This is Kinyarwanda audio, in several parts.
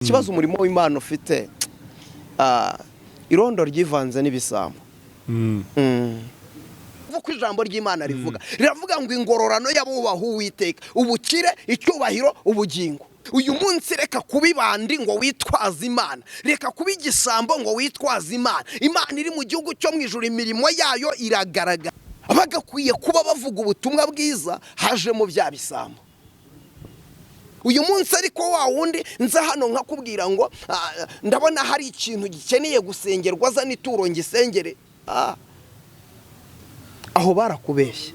Ikibazo umurimo w'Imana ufite, irondo ryivanze n'ibisambo. Uko ijambo ry'Imana rivuga, riravuga ngo ingororano y'abubaha Uwiteka, ubukire, icyubahiro, ubugingo. Uyu munsi reka kuba ibandi ngo witwaze Imana, reka kuba igisambo ngo witwaze Imana. Imana iri mu gihugu cyo mu ijuru, imirimo yayo iragaragara. Bagakwiye kuba bavuga ubutumwa bwiza, hajemo bya bisambo. Uyu munsi ariko wa wundi nza hano nkakubwira ngo ndabona hari ikintu gikeneye gusengerwa, azana ituro ngisengere, aho barakubeshye.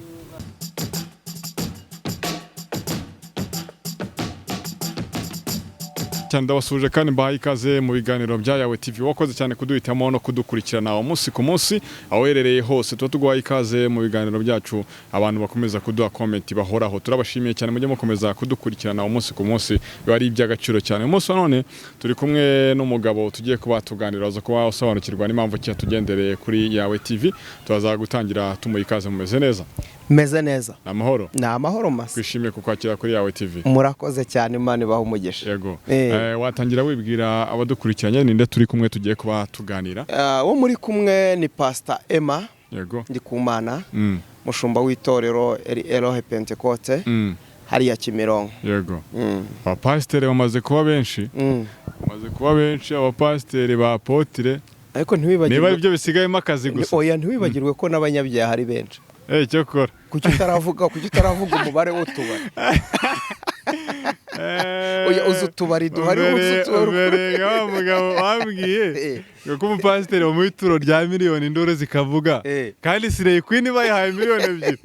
Cyane ndabasuje kandi mbahaye ikaze mu biganiro bya Yawe TV. Wakoze cyane kuduhitamo no kudukurikirana umunsi ku munsi, aho uherereye hose tuba tuguhaye ikaze mu biganiro byacu. Abantu bakomeza kuduha comment bahoraho, turabashimiye cyane. Mujye mukomeza kudukurikirana umunsi ku munsi, biba ari iby'agaciro cyane. Umunsi wa none turi kumwe n'umugabo tugiye kuba tuganira, aza kuba usobanukirwa n'impamvu ki yatugendereye kuri Yawe TV. Turaza gutangira tumuha ikaze. Mumeze neza? Meze neza. Ni amahoro? Ni amahoro masa. Twishimiye kukwakira kuri Yawe TV. Murakoze cyane, Imana ibahe umugisha. Yego. Watangira wibwira abadukurikiranye ninde turi kumwe tugiye kuba tuganira? Uwo muri kumwe ni Pastor Emma. Yego. Ndikumana, mushumba w'itorero Elohe Pentecote, hariya Kimironko. Yego. Abapasiteri bamaze kuba benshi. Bamaze kuba benshi abapasiteri ba apotire. Ariko ntiwibagirwe, niba ibyo bisigayemo akazi gusa. Oya, ntiwibagirwe ko n'abanyabyaha ari benshi. Icyo kora. Kuki utaravuga umubare w'utubari? Oya, uzi utubari duhari, uzi utubari. Mbere nka mugabo wambwiye ngo ko umupasiteri bamuha ituro rya miliyoni induru zikavuga, kandi Slay Queen bayihaye 2 miliyoni.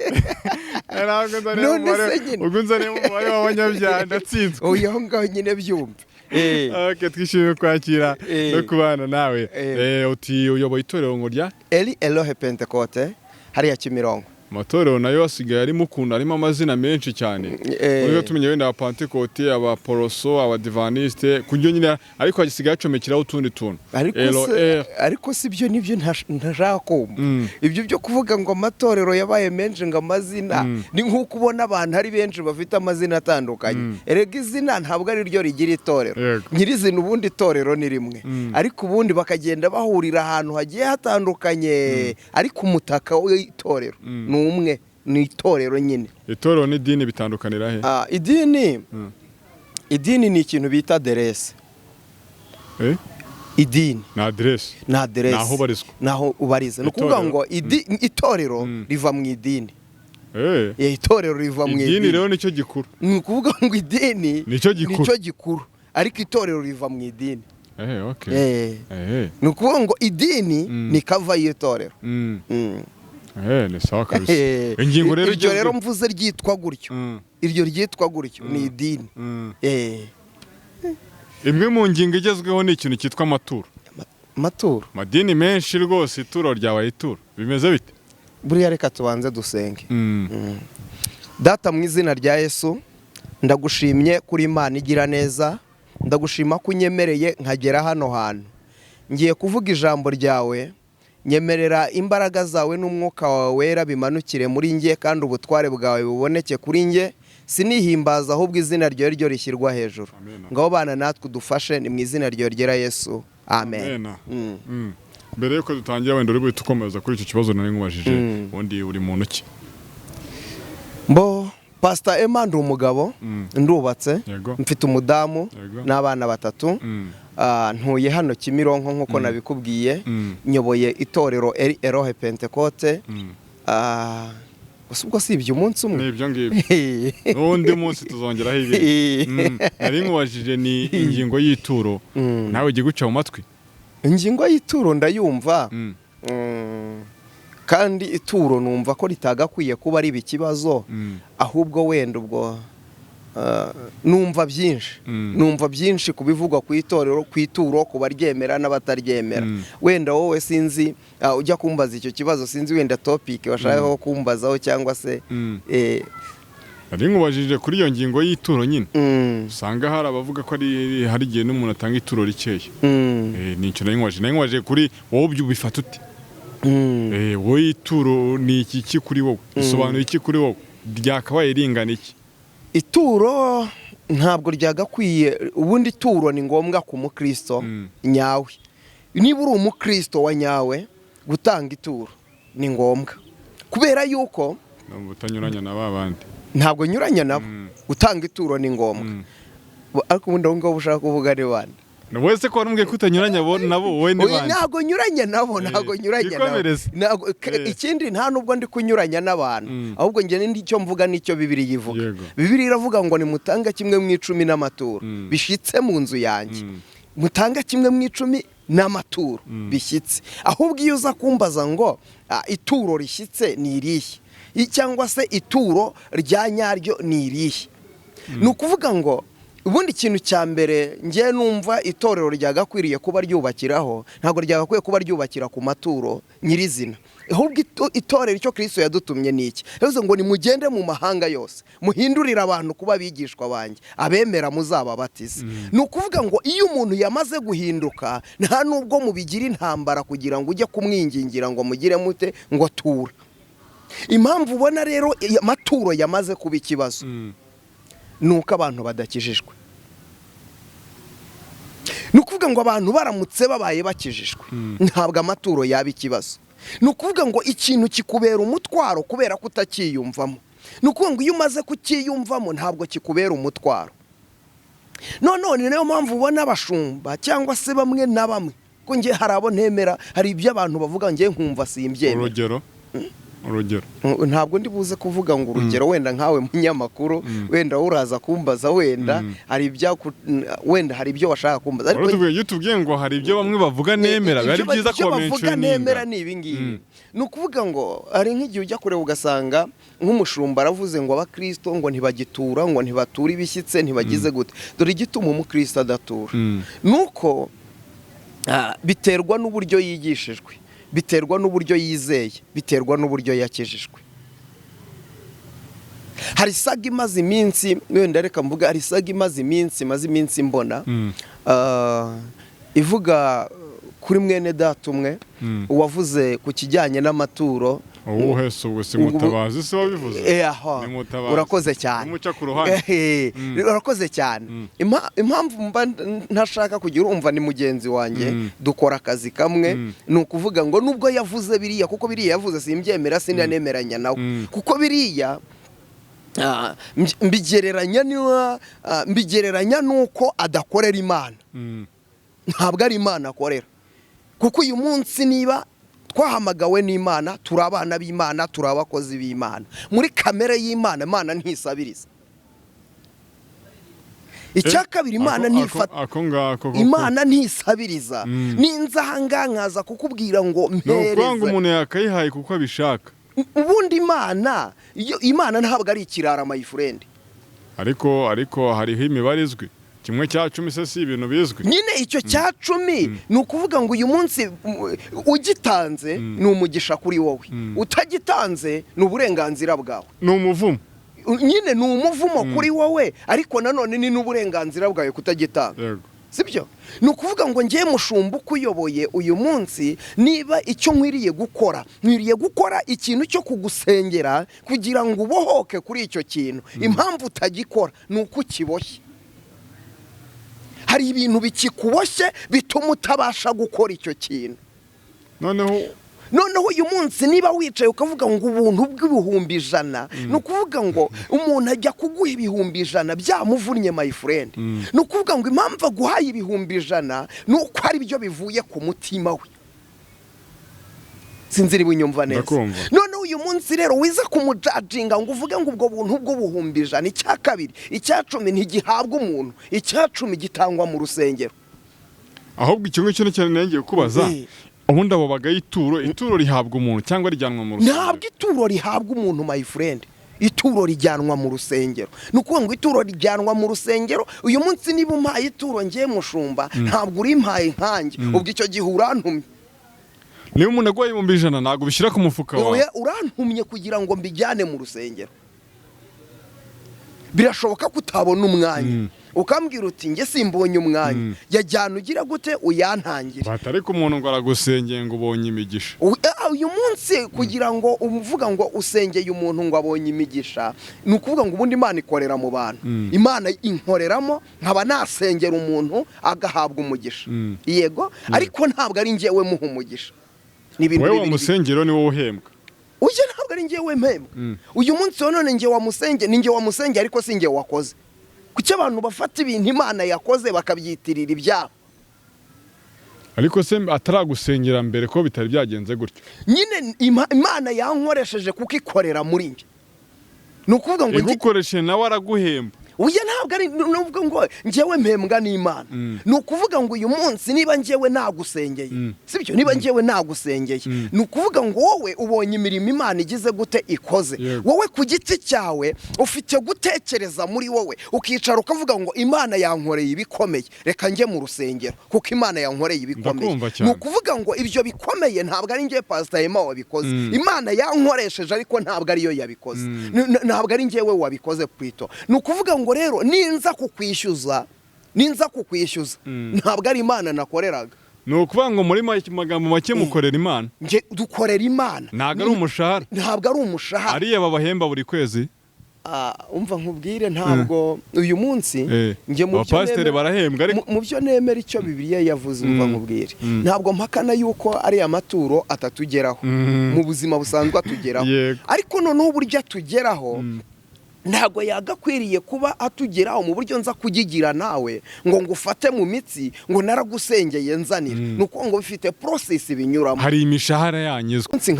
Ntabwo nzaniye None umubare, se nyine. ubwo nzaniye umubare w'abanyabyaha ndatsinzwe. Oya, aho ngaho nyine byumve. Okay, twishimiye kwakira no kubana nawe. Uti uyoboye itorero ngo rya Eli Elohe Pentecote hariya Kimironko. Amatorero nayo asigaye arimo ukuntu arimo amazina menshi cyane. Uriho tumenye wenda abapantekote, abaporoso, abadivaniste, kuryo nyine, ariko hasigaye hacomekeraho utundi tuntu. Ariko Elo, se, ariko si byo, nibyo ntashaka kumva. Ibyo byo kuvuga ngo amatorero yabaye menshi ngo amazina, ni nk'uko ubona abantu ari benshi bafite amazina atandukanye. Erega izina ntabwo ari ryo rigira itorero. Nyirizina ubundi itorero ni rimwe, ariko ubundi bakagenda bahurira ahantu hagiye hatandukanye, ariko umutaka w'itorero ni umwe, ni itorero nyine. Itorero n'idini bitandukanira he? Idini, idini ni ikintu bita aderese. Idini Ni aderesi. Ni aderesi. Ni aho ubarizwa. Ni aho ubariza. Ni ukuvuga Itorero. ngo itorero riva mu idini. Itorero riva mu Idini idini. rero nicyo gikuru. Ni ukuvuga ngo idini Nicyo gikuru. nicyo gikuru, ariko itorero riva mu idini. Okay. Ni ukuvuga ngo idini ni kava y'itorero. Ni sawa kabisa. Ingingo rero Iryo rero igezweho. mvuze ryitwa gutyo, iryo ryitwa gutyo ni idini. Imwe mu ngingo igezweho ni ikintu cyitwa amaturo. Amaturo. Amadini menshi rwose ituro ryabaye ituro. Bimeze bite? Buriya reka tubanze dusenge. Data, mu izina rya Yesu, ndagushimye kuri Imana igira neza, ndagushima ko unyemereye nkagera hano hantu. Ngiye kuvuga ijambo ryawe, nyemerera imbaraga zawe n'umwuka wawe wera bimanukire muri nge, kandi ubutware bwawe buboneke kuri nge. Sinihimbaza, ahubwo izina ryawe ryo rishyirwa hejuru. Amen. Ngaho bana natwe udufashe, ni mu izina ryawe ryera Yesu, amen. Amen. Mbere yuko dutangira, wenda uri buhite ukomeza kuri icyo kibazo nari nkubajije, ubundi uri muntu ki? Mbo Pastor Emma, ndi umugabo, ndubatse, mfite umudamu n'abana 3. Ntuye hano Kimironko nk'uko nabikubwiye, nyoboye itorero Eli Elohe Pentecote. Gusa ubwo si ibyo, umunsi umwe. Ni ibyo ngibyo, n'undi munsi tuzongeraho ibindi. Nari nkubajije ni ingingo y'ituro, nawe ujya guca mu matwi? Ingingo y'ituro ndayumva. Kandi ituro numva ko ritagakwiye kuba ari ikibazo, ahubwo wenda ubwo numva byinshi, numva byinshi ku bivugwa ku itorero, ku ituro, ku baryemera n'abataryemera. Wenda wowe sinzi, ujya kumbaza icyo kibazo, sinzi wenda topic washakaho kumbazaho cyangwa se Nari nkubajije kuri iyo ngingo y'ituro nyine, usanga hari abavuga ko hari igihe n'umuntu atanga ituro rikeya. Ni icyo nari nkubajije. Nari nkubajije kuri wowe ubyo ubifata ute? Wowe ituro ni iki kuri wowe? Bisobanuye iki kuri wowe? Ryakabaye ringana iki? Ituro Ntabwo ryagakwiye. Ubundi ituro ni ngombwa ku mukristo nyawe. Niba uri umukristo wa nyawe, gutanga ituro ni ngombwa kubera yuko Ndumva utanyuranya na ba bandi. Ntabwo nyuranya nabo. Gutanga ituro ni ngombwa. Ariko ubundi aho ngaho ushaka kuvuga ni bande? Wese ko warumbwiye ko utanyuranya nabo, wowe ni Oya, bande? Ntabwo nyuranya nabo, ntabwo nyuranya nabo. Twikomereze. Ikindi, nta nubwo ndi kunyuranya n'abantu, ahubwo njye icyo mvuga nicyo Bibiliya ivuga. Bibiliya iravuga ngo nimutanga kimwe mu icumi n'amaturo bishyitse mu nzu yanjye. Mutanga kimwe mu icumi n'amaturo bishyitse. Ahubwo iyo uza kumbaza ngo ituro rishyitse ni irihe, cyangwa se ituro rya nyaryo ni irihe, ni ukuvuga ngo ubundi ikintu cya mbere ngiye numva itorero ryagakwiriye kuba ryubakiraho, ntabwo ryagakwiye kuba ryubakira ku maturo nyirizina. Ahubwo itorero, icyo Kirisito yadutumye ni iki? Yavuze ngo nimugende mu mahanga yose, muhindurire abantu kuba abigishwa banjye, abemera muzababatize. Ni ukuvuga ngo iyo umuntu yamaze guhinduka, nta nubwo mubigira intambara kugira ngo ujye kumwingingira ngo mugire mute, ngo tura. Impamvu ubona rero amaturo yamaze kuba ikibazo ni uko abantu badakijijwe. Ni ukuvuga ngo abantu baramutse babaye bakijijwe, ntabwo amaturo yaba ikibazo. Ni ukuvuga ngo ikintu kikubera umutwaro kubera ko utacyiyumvamo. Ni ukuvuga ngo iyo umaze kucyiyumvamo, ntabwo kikubera umutwaro. None niyo mpamvu ubona abashumba cyangwa se bamwe na bamwe, ko njye hari abo ntemera, hari ibyo abantu bavuga njye nkumva simbyemera. Urugero, urugero? Ntabwo ndi buze kuvuga ngo urugero, wenda nkawe munyamakuru, wenda uraza kumbaza, wenda hari wenda hari ibyo washaka kumbaza, ariko Wari iyo utubwiye ngo hari ibyo bamwe bavuga nemera, biba ari byiza ibyo bavuga kubamentioninga. nemera ni ibi ngibi. Ni ukuvuga ngo hari nk'igihe ujya kureba ugasanga nk'umushumba aravuze ngo abakristo ngo ntibagitura, ngo ntibatura ibishyitse, ntibagize gute. Dore igituma umukristo adatura ni uko biterwa n'uburyo yigishijwe, biterwa n'uburyo yizeye, biterwa n'uburyo yakijijwe. Hari saga imaze iminsi, wenda reka mvuga, hari saga imaze iminsi mbona ivuga kuri mwene data umwe wavuze ku kijyanye n'amaturo. Uwuhe se ubwo? Si Mutabazi se wabivuze? Aho. Ni Mutabazi. Urakoze cyane. Umuca ku ruhande. Urakoze cyane. Impamvu mba ntashaka kugira, urumva ni mugenzi wanjye, dukora akazi kamwe. Ni ukuvuga ngo nubwo yavuze biriya, kuko biriya yavuze simbyemera, sinanemeranya nawe, kuko biriya mbigereranya n'uko adakorera Imana. Ntabwo ari Imana akorera, kuko uyu munsi niba twahamagawe n'Imana, turi abana b'Imana, turi abakozi b'Imana, muri kamere y'Imana, Imana ntisabiriza. Icya kabiri, Imana ntifata Ako ngako koko. Imana ntisabiriza. Ninza ahangaha nkaza kukubwira ngo Ni ukuvuga ngo mpereze, umuntu yakayihaye kuko abishaka. Ubundi Imana Imana ntabwo ari ikirara, my friend. Ariko hariho imibare izwi, 1/10 se si ibintu bizwi? Nyine icyo cya cumi, ni ukuvuga ngo uyu munsi ugitanze ni umugisha kuri wowe, utagitanze ni uburenganzira bwawe. Ni umuvumo. Nyine ni umuvumo kuri wowe, ariko nanone ni n'uburenganzira bwawe kutagitanga. Sibyo? Ni ukuvuga ngo ngiye mushumba ukuyoboye uyu munsi, niba icyo nkwiriye gukora, nkwiriye gukora ikintu cyo kugusengera kugira ngo ubohoke kuri icyo kintu. Impamvu utagikora ni uko ukiboshye. Hari ibintu bikikuboshye bituma utabasha gukora icyo kintu. Noneho Noneho uyu munsi niba wicaye ukavuga ngo ubuntu bw'100,000, ni ukuvuga ngo umuntu ajya kuguha 100,000 byamuvunnye, my friend. Ni ukuvuga ngo impamvu aguhaye 100,000 ni uko ari byo bivuye ku mutima we. Sinzi niba unyumva neza. Ndakumva. Noneho uyu munsi rero wiza kumujudginga ngo uvuge ngo ubwo buntu bw'100,000. Icya kabiri, icya cumi ntigihabwa umuntu, icya cumi gitangwa mu rusengero. Ahubwo icyo ngicyo ni cyane ngiye kubaza. Ubundi abo bagaye ituro, ituro rihabwa umuntu cyangwa rijyanwa mu rusengero? Ntabwo ituro rihabwa umuntu, my friend, ituro rijyanwa mu rusengero. Ni ukuvuga ngo ituro rijyanwa mu rusengero. Uyu munsi niba umpaye ituro ngiye mushumba, ntabwo urimpaye nkanjye, ubwo icyo gihe urantumye. Niba umuntu aguhaye 100,000, ntabwo ubishyira ku mufuka wawe? Oya, urantumye kugira ngo mbijyane mu rusengero. Birashoboka ko utabona umwanya, ukambwira uti njye simbonye umwanya, yajyana ugira gute, uyantangire. Batari ku muntu ngo aragusengeye ngo ubonye imigisha. Ya, uyu munsi kugira ngo umuvuga ngo usengeye umuntu ngo abonye imigisha, ni ukuvuga ngo ubundi Imana ikorera mu bantu. Imana inkoreramo, nkaba nasengera umuntu agahabwa umugisha. Yego, ariko ntabwo ari njyewe muha umugisha. Ni ibintu Wowe bibiri. wamusengero ni wowe uhembwa? Ujye, ntabwo ari njyewe mpembwa. Uyu munsi wa none njye wamusenge, ni njye wamusenge, ariko si njye wakoze. Kuki abantu bafata ibintu Imana yakoze bakabyitirira ibyabo? Ariko se ataragusengera mbere ko bitari byagenze gutyo? Nyine Imana yankoresheje kuko ikorera muri njye. Ni ukuvuga ngo Igukoresheje, nawe araguhemba. Oya, ntabwo ari nuvuga ngo njyewe mpembwa n'Imana. Ni ukuvuga ngo uyu munsi niba njyewe nagusengeye, sibyo, niba njyewe nagusengeye, ni ukuvuga ngo wowe ubonye imirimo Imana igize gute? Ikoze. Wowe ku giti cyawe ufite gutekereza muri wowe, ukicara ukavuga ngo Imana yankoreye ibikomeye, reka njye mu rusengero kuko Imana yankoreye ibikomeye. Ndakumva cyane. Ni ukuvuga ngo ibyo bikomeye ntabwo ari njye Pastor Emma wabikoze. Imana yankoresheje, ariko ntabwo ariyo yabikoze. Ntabwo ari njyewe wabikoze kwito. Ni ukuvuga ngo rero ninza kukwishyuza, ntabwo ari Imana nakoreraga. Ni ukuvuga ngo muri magambo make mukorera Imana. Nge dukorera Imana. Ntabwo ari umushahara. Ntabwo ari umushahara. Ariya babahemba buri kwezi. Ah, umva nkubwire, ntabwo uyu munsi njye mu byo Abapasiteri barahembwa ariko. Mu byo nemera, icyo Bibiliya yavuze, umva nkubwire, ntabwo mpakana yuko ariya maturo atatugeraho. Mu buzima busanzwe atugeraho, ariko noneho uburyo atugeraho ntabwo yagakwiriye kuba atugeraho mu buryo nza kugigira nawe ngo ngufate mu mitsi ngo naragusengeye nzanira. Ni ukuvuga ngo bifite process binyuramo. Hari imishahara yanyuzwe. Munsi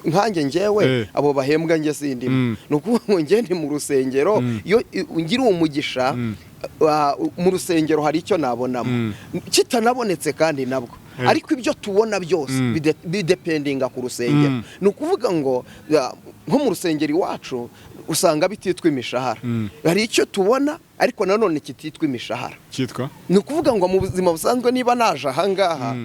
nkanjye njyewe, abo bahembwa njye sindimo. Ni ukuvuga ngo njye ndi mu rusengero, iyo ngira umugisha mu rusengero hari icyo nabonamo, kitanabonetse kandi nabwo, ariko ibyo tubona byose bidependinga ku rusengero. Ni ukuvuga ngo nko mu rusengero iwacu usanga bititwa imishahara. Hari icyo tubona ariko nanone kititwa imishahara. Cyitwa? Ni ukuvuga ngo mu buzima busanzwe niba naje ahangaha,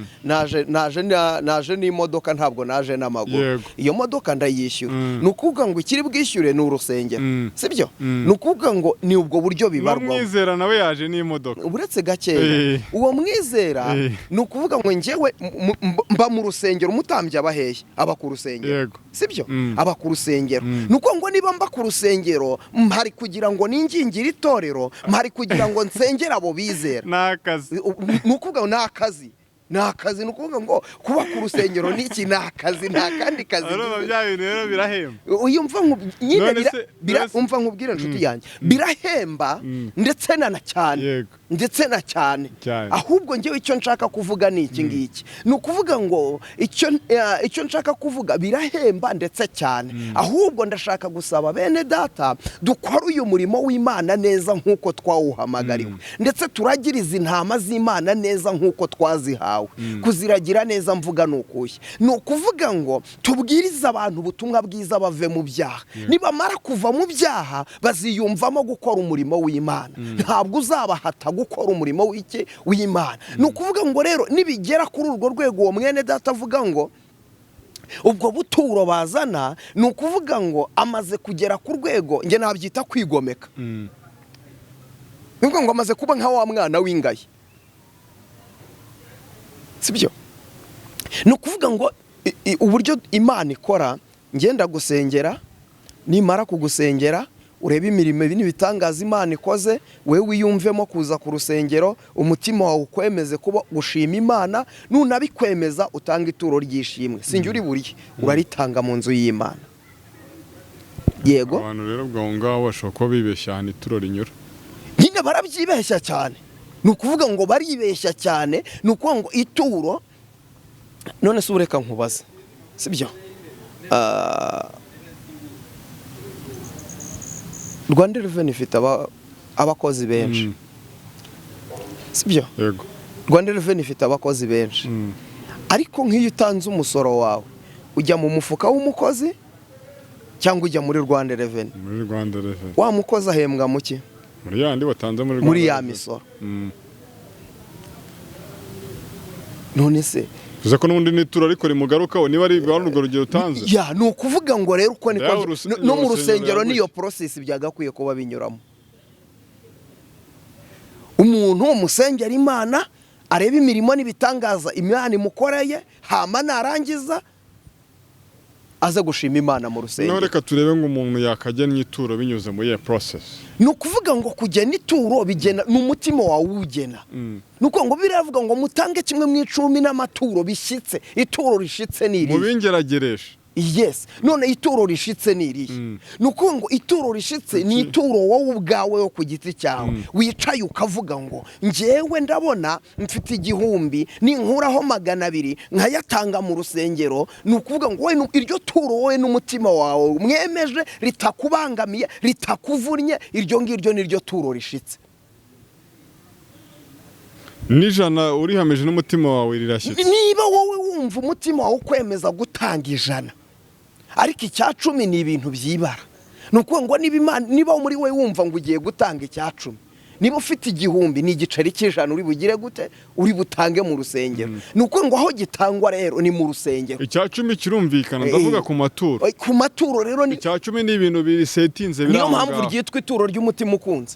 naje n'imodoka, ntabwo naje n'amaguru. Iyo modoka ndayishyura. Ni ukuvuga ngo ikiri bwishyure ni urusengero. Sibyo? Ni ukuvuga ngo ni ubwo buryo bibarwamo. N'umwizera nawe yaje n'imodoka. Uretse gakeya, uwo mwizera, ni ukuvuga ngo njyewe mba mu rusengero. Umutambyi aba hehe? Aba ku rusengero. Sibyo? Aba ku rusengero. Ni ukuvuga ngo niba mba ku rusengero, mpari kugira ngo ningingire itorero, mpari kugira ngo nsengere abo bizera. Ni akazi. Ni ukuvuga ngo ni akazi, ni akazi. Ni ukuvuga ngo kuba ku rusengero ni iki? Ni akazi, nta kandi kazi. Urumva bya bintu rero birahemba. Uyu mva nyine None none umva nkubwire, inshuti yanjye, birahemba ndetse na cyane. Ndetse na cyane. Cyane. Ahubwo njyewe icyo nshaka kuvuga ni iki ngiki. Ni ukuvuga ngo icyo nshaka kuvuga, birahemba ndetse cyane. Ahubwo ndashaka gusaba bene data, dukore uyu murimo w'Imana neza nk'uko twawuhamagariwe, ndetse turagiriza intama z'Imana neza nk'uko twazihawe. Kuziragira neza mvuga ni ukuhe? Ni ukuvuga ngo tubwirize abantu ubutumwa bwiza bave mu byaha. Nibamara kuva mu byaha baziyumvamo gukora umurimo w'Imana. Ntabwo uzabahata gukora umurimo w'iki? W'Imana. Ni ukuvuga ngo rero nibigera kuri urwo rwego, uwo mwene data avuga ngo ubwo buturo bazana, ni ukuvuga ngo amaze kugera ku rwego, njye nabyita kwigomeka. Ni ukuvuga ngo amaze kuba nka wa mwana w'ingayi, sibyo? Ni ukuvuga ngo uburyo Imana ikora, ngenda gusengera, nimara kugusengera urebe imirimo n'ibitangaza Imana ikoze, wowe wiyumvemo kuza ku rusengero, umutima wawe ukwemeze kuba gushima Imana. Nunabikwemeza utanga ituro ry'ishimwe, sinjye uri buriye, uraritanga mu nzu y'Imana. Yego. Abantu rero ubwo aho ngaho bashobora kuba bibeshya ahantu ituro rinyura. Nyine barabyibeshya cyane. Ni ukuvuga ngo baribeshya cyane. Ni ukuvuga ngo ituro, none se ureka nkubaze, sibyo? Rwanda Revenue ifite abakozi benshi, sibyo? Yego. Rwanda Revenue ifite abakozi benshi, ariko nk'iyo utanze umusoro wawe, ujya mu mufuka w'umukozi cyangwa ujya muri Rwanda Revenue? Muri Rwanda Revenue. Wa mukozi ahembwa muki? Muri yandi watanze muri Rwanda Muri ya Revenue. misoro. None se Bivuze ko n'ubundi n'ituro ariko rimugarukaho, niba ari urwo rugero utanze. Ya, ni ukuvuga ngo rero uko niko Nawe no mu urusengero rusengero yaguye. niyo process byagakwiye kuba binyuramo. Umuntu umusengera Imana, areba imirimo n'ibitangaza Imana imukoreye, hama narangiza Aze gushima Imana mu Noneho rusengero. Reka turebe ngo umuntu yakagennye ituro binyuze muri iyo process. Ni ukuvuga ngo kugena ituro bigena ni umutima wawe uwugena. Ni ukuvuga ngo biravuga ngo mutange kimwe mu icumi n'amaturo bishyitse. Ituro rishitse ni Mu irihe? bingerageresha. Yes. None ituro rishitse ni irihe? Ni ukuvuga ngo ituro rishitse ni ituro wowe ubwawe wo ku giti cyawe wicaye ukavuga ngo: "Njyewe ndabona mfite 1000, ninkuraho 200 nkayatanga mu rusengero." Ni ukuvuga ngo wowe iryo turo wowe n'umutima wawe mwemeje, ritakubangamiye, ritakuvunnye, iryo ngiryo ni ryo turo rishitse. N'ijana urihamije n'umutima wawe rirashyitse. Niba wowe wumva umutima wawe ukwemeza gutanga 100, ariko 10% ni ibintu byibara. Ni ukuvuga ngo niba Imana, niba muri we wumva ngo ugiye gutanga 10%, niba ufite 1000, ni igiceri cy'100 uri bugire gute? Uri butange mu rusengero. Ni ukuvuga ngo aho gitangwa rero ni mu rusengero. 10% kirumvikana, ndavuga ku maturo. Ku maturo rero ni 10% ni ibintu bisetinze biri Niyo aho mpamvu ngaho. ryitwa ituro ry'umutima ukunze.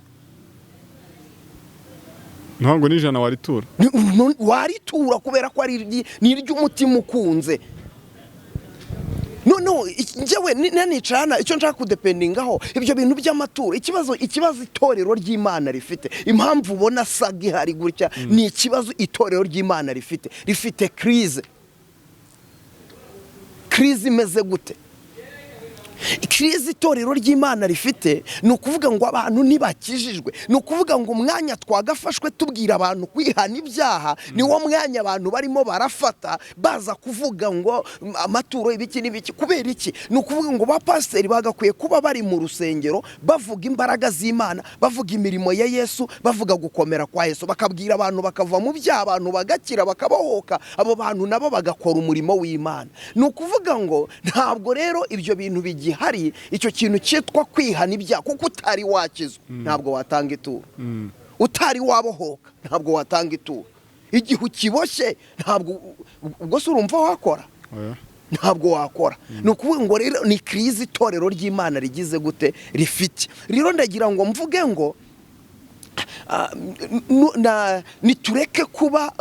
Ntabwo n'ijana waritura. Waritura kubera ko ari ni iry'umutima ukunze. Noneho njyewe nanicara hano, icyo nshaka kudependingaho, ibyo bintu by'amaturo, ikibazo itorero ry'Imana rifite, impamvu ubona saga ihari gutya, ni ikibazo itorero ry'Imana rifite crise. Crise imeze gute? Crise itorero ry'Imana rifite ni ukuvuga ngo abantu ntibakijijwe. Ni ukuvuga ngo umwanya twagafashwe tubwira abantu kwihana ibyaha, niwo mwanya abantu barimo barafata baza kuvuga ngo amaturo, ibiki n'ibiki. Kubera iki? Ni ukuvuga ngo ba pasiteri bagakwiye kuba bari mu rusengero bavuga imbaraga z'Imana, bavuga imirimo ya Yesu, bavuga gukomera kwa Yesu, bakabwira abantu bakava mu byaha, abantu bagakira, bakabohoka, abo bantu nabo bagakora umurimo w'Imana. Ni ukuvuga ngo ntabwo rero ibyo bintu bigihari, icyo kintu cyitwa kwihana ibyaha, kuko utari wakizwa ntabwo watanga ituro, utari wabohoka ntabwo watanga ituro, igihe ukiboshye ntabwo. Ubwo se urumva wakora? Oya. Ntabwo wakora. Ni ukuvuga ngo rero ni crise itorero ry'Imana rigize gute? Rifite. Rero ndagira ngo mvuge ngo nitureke kuba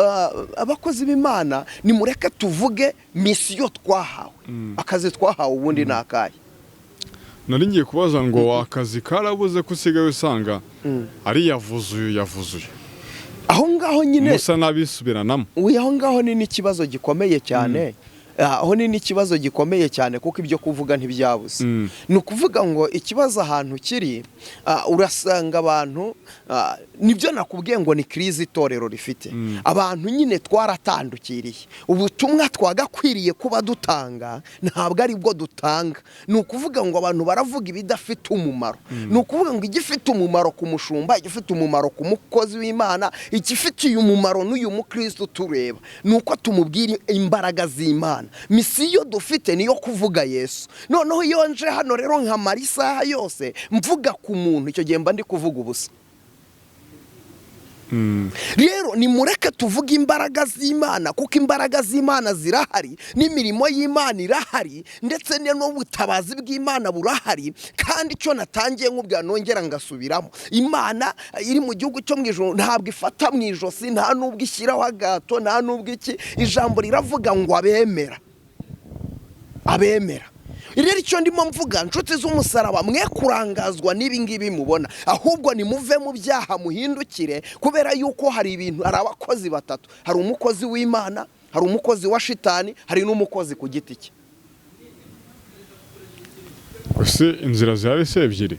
abakozi b'Imana, nimureke tuvuge mission twahawe. Akazi twahawe ubundi ni akahe? Nari ngiye kubaza ngo akazi karabuze, ko usigaye usanga ari yavuze uyu, yavuze uyu? Aho ngaho nyine Musa n'abisubiranamo. Uyu aho ngaho ni n'ikibazo gikomeye cyane. Aho ni n'ikibazo gikomeye cyane, kuko ibyo kuvuga ntibyabuze. Ni ukuvuga ngo ikibazo ahantu kiri, urasanga abantu, nibyo nakubwiye ngo ni crise itorero rifite. Abantu nyine twaratandukiriye ubutumwa twagakwiriye kuba dutanga, ntabwo ari bwo dutanga. Ni ukuvuga ngo abantu baravuga ibidafite umumaro. Ni ukuvuga ngo igifite umumaro ku mushumba, igifite umumaro ku mukozi w'Imana, igifitiye umumaro n'uyu mukristo tureba, ni uko tumubwira imbaraga z'Imana. Mission dufite niyo kuvuga Yesu. Noneho iyo nje hano rero nkamara isaha yose mvuga ku muntu, icyo gihe mba ndi kuvuga ubusa. Rero nimureke tuvuge imbaraga z'Imana, kuko imbaraga z'Imana zirahari, n'imirimo y'Imana irahari, ndetse n'ubutabazi bw'Imana burahari. Kandi icyo natangiye nk'ubwa nongera ngasubiramo, Imana iri mu gihugu cyo mu ijuru ntabwo ifata mu ijosi, nta n'ubwo ishyiraho agato, nta n'ubwo iki. Ijambo riravuga ngo abemera, abemera. Rero icyo ndimo mvuga, nshuti z'umusaraba, mwe kurangazwa n'ibi ngibi mubona, ahubwo nimuve mu byaha muhindukire, kubera yuko hari ibintu, hari abakozi batatu: hari umukozi w'Imana, hari umukozi wa shitani, hari n'umukozi ku giti cye. Ese inzira zihari se ebyiri,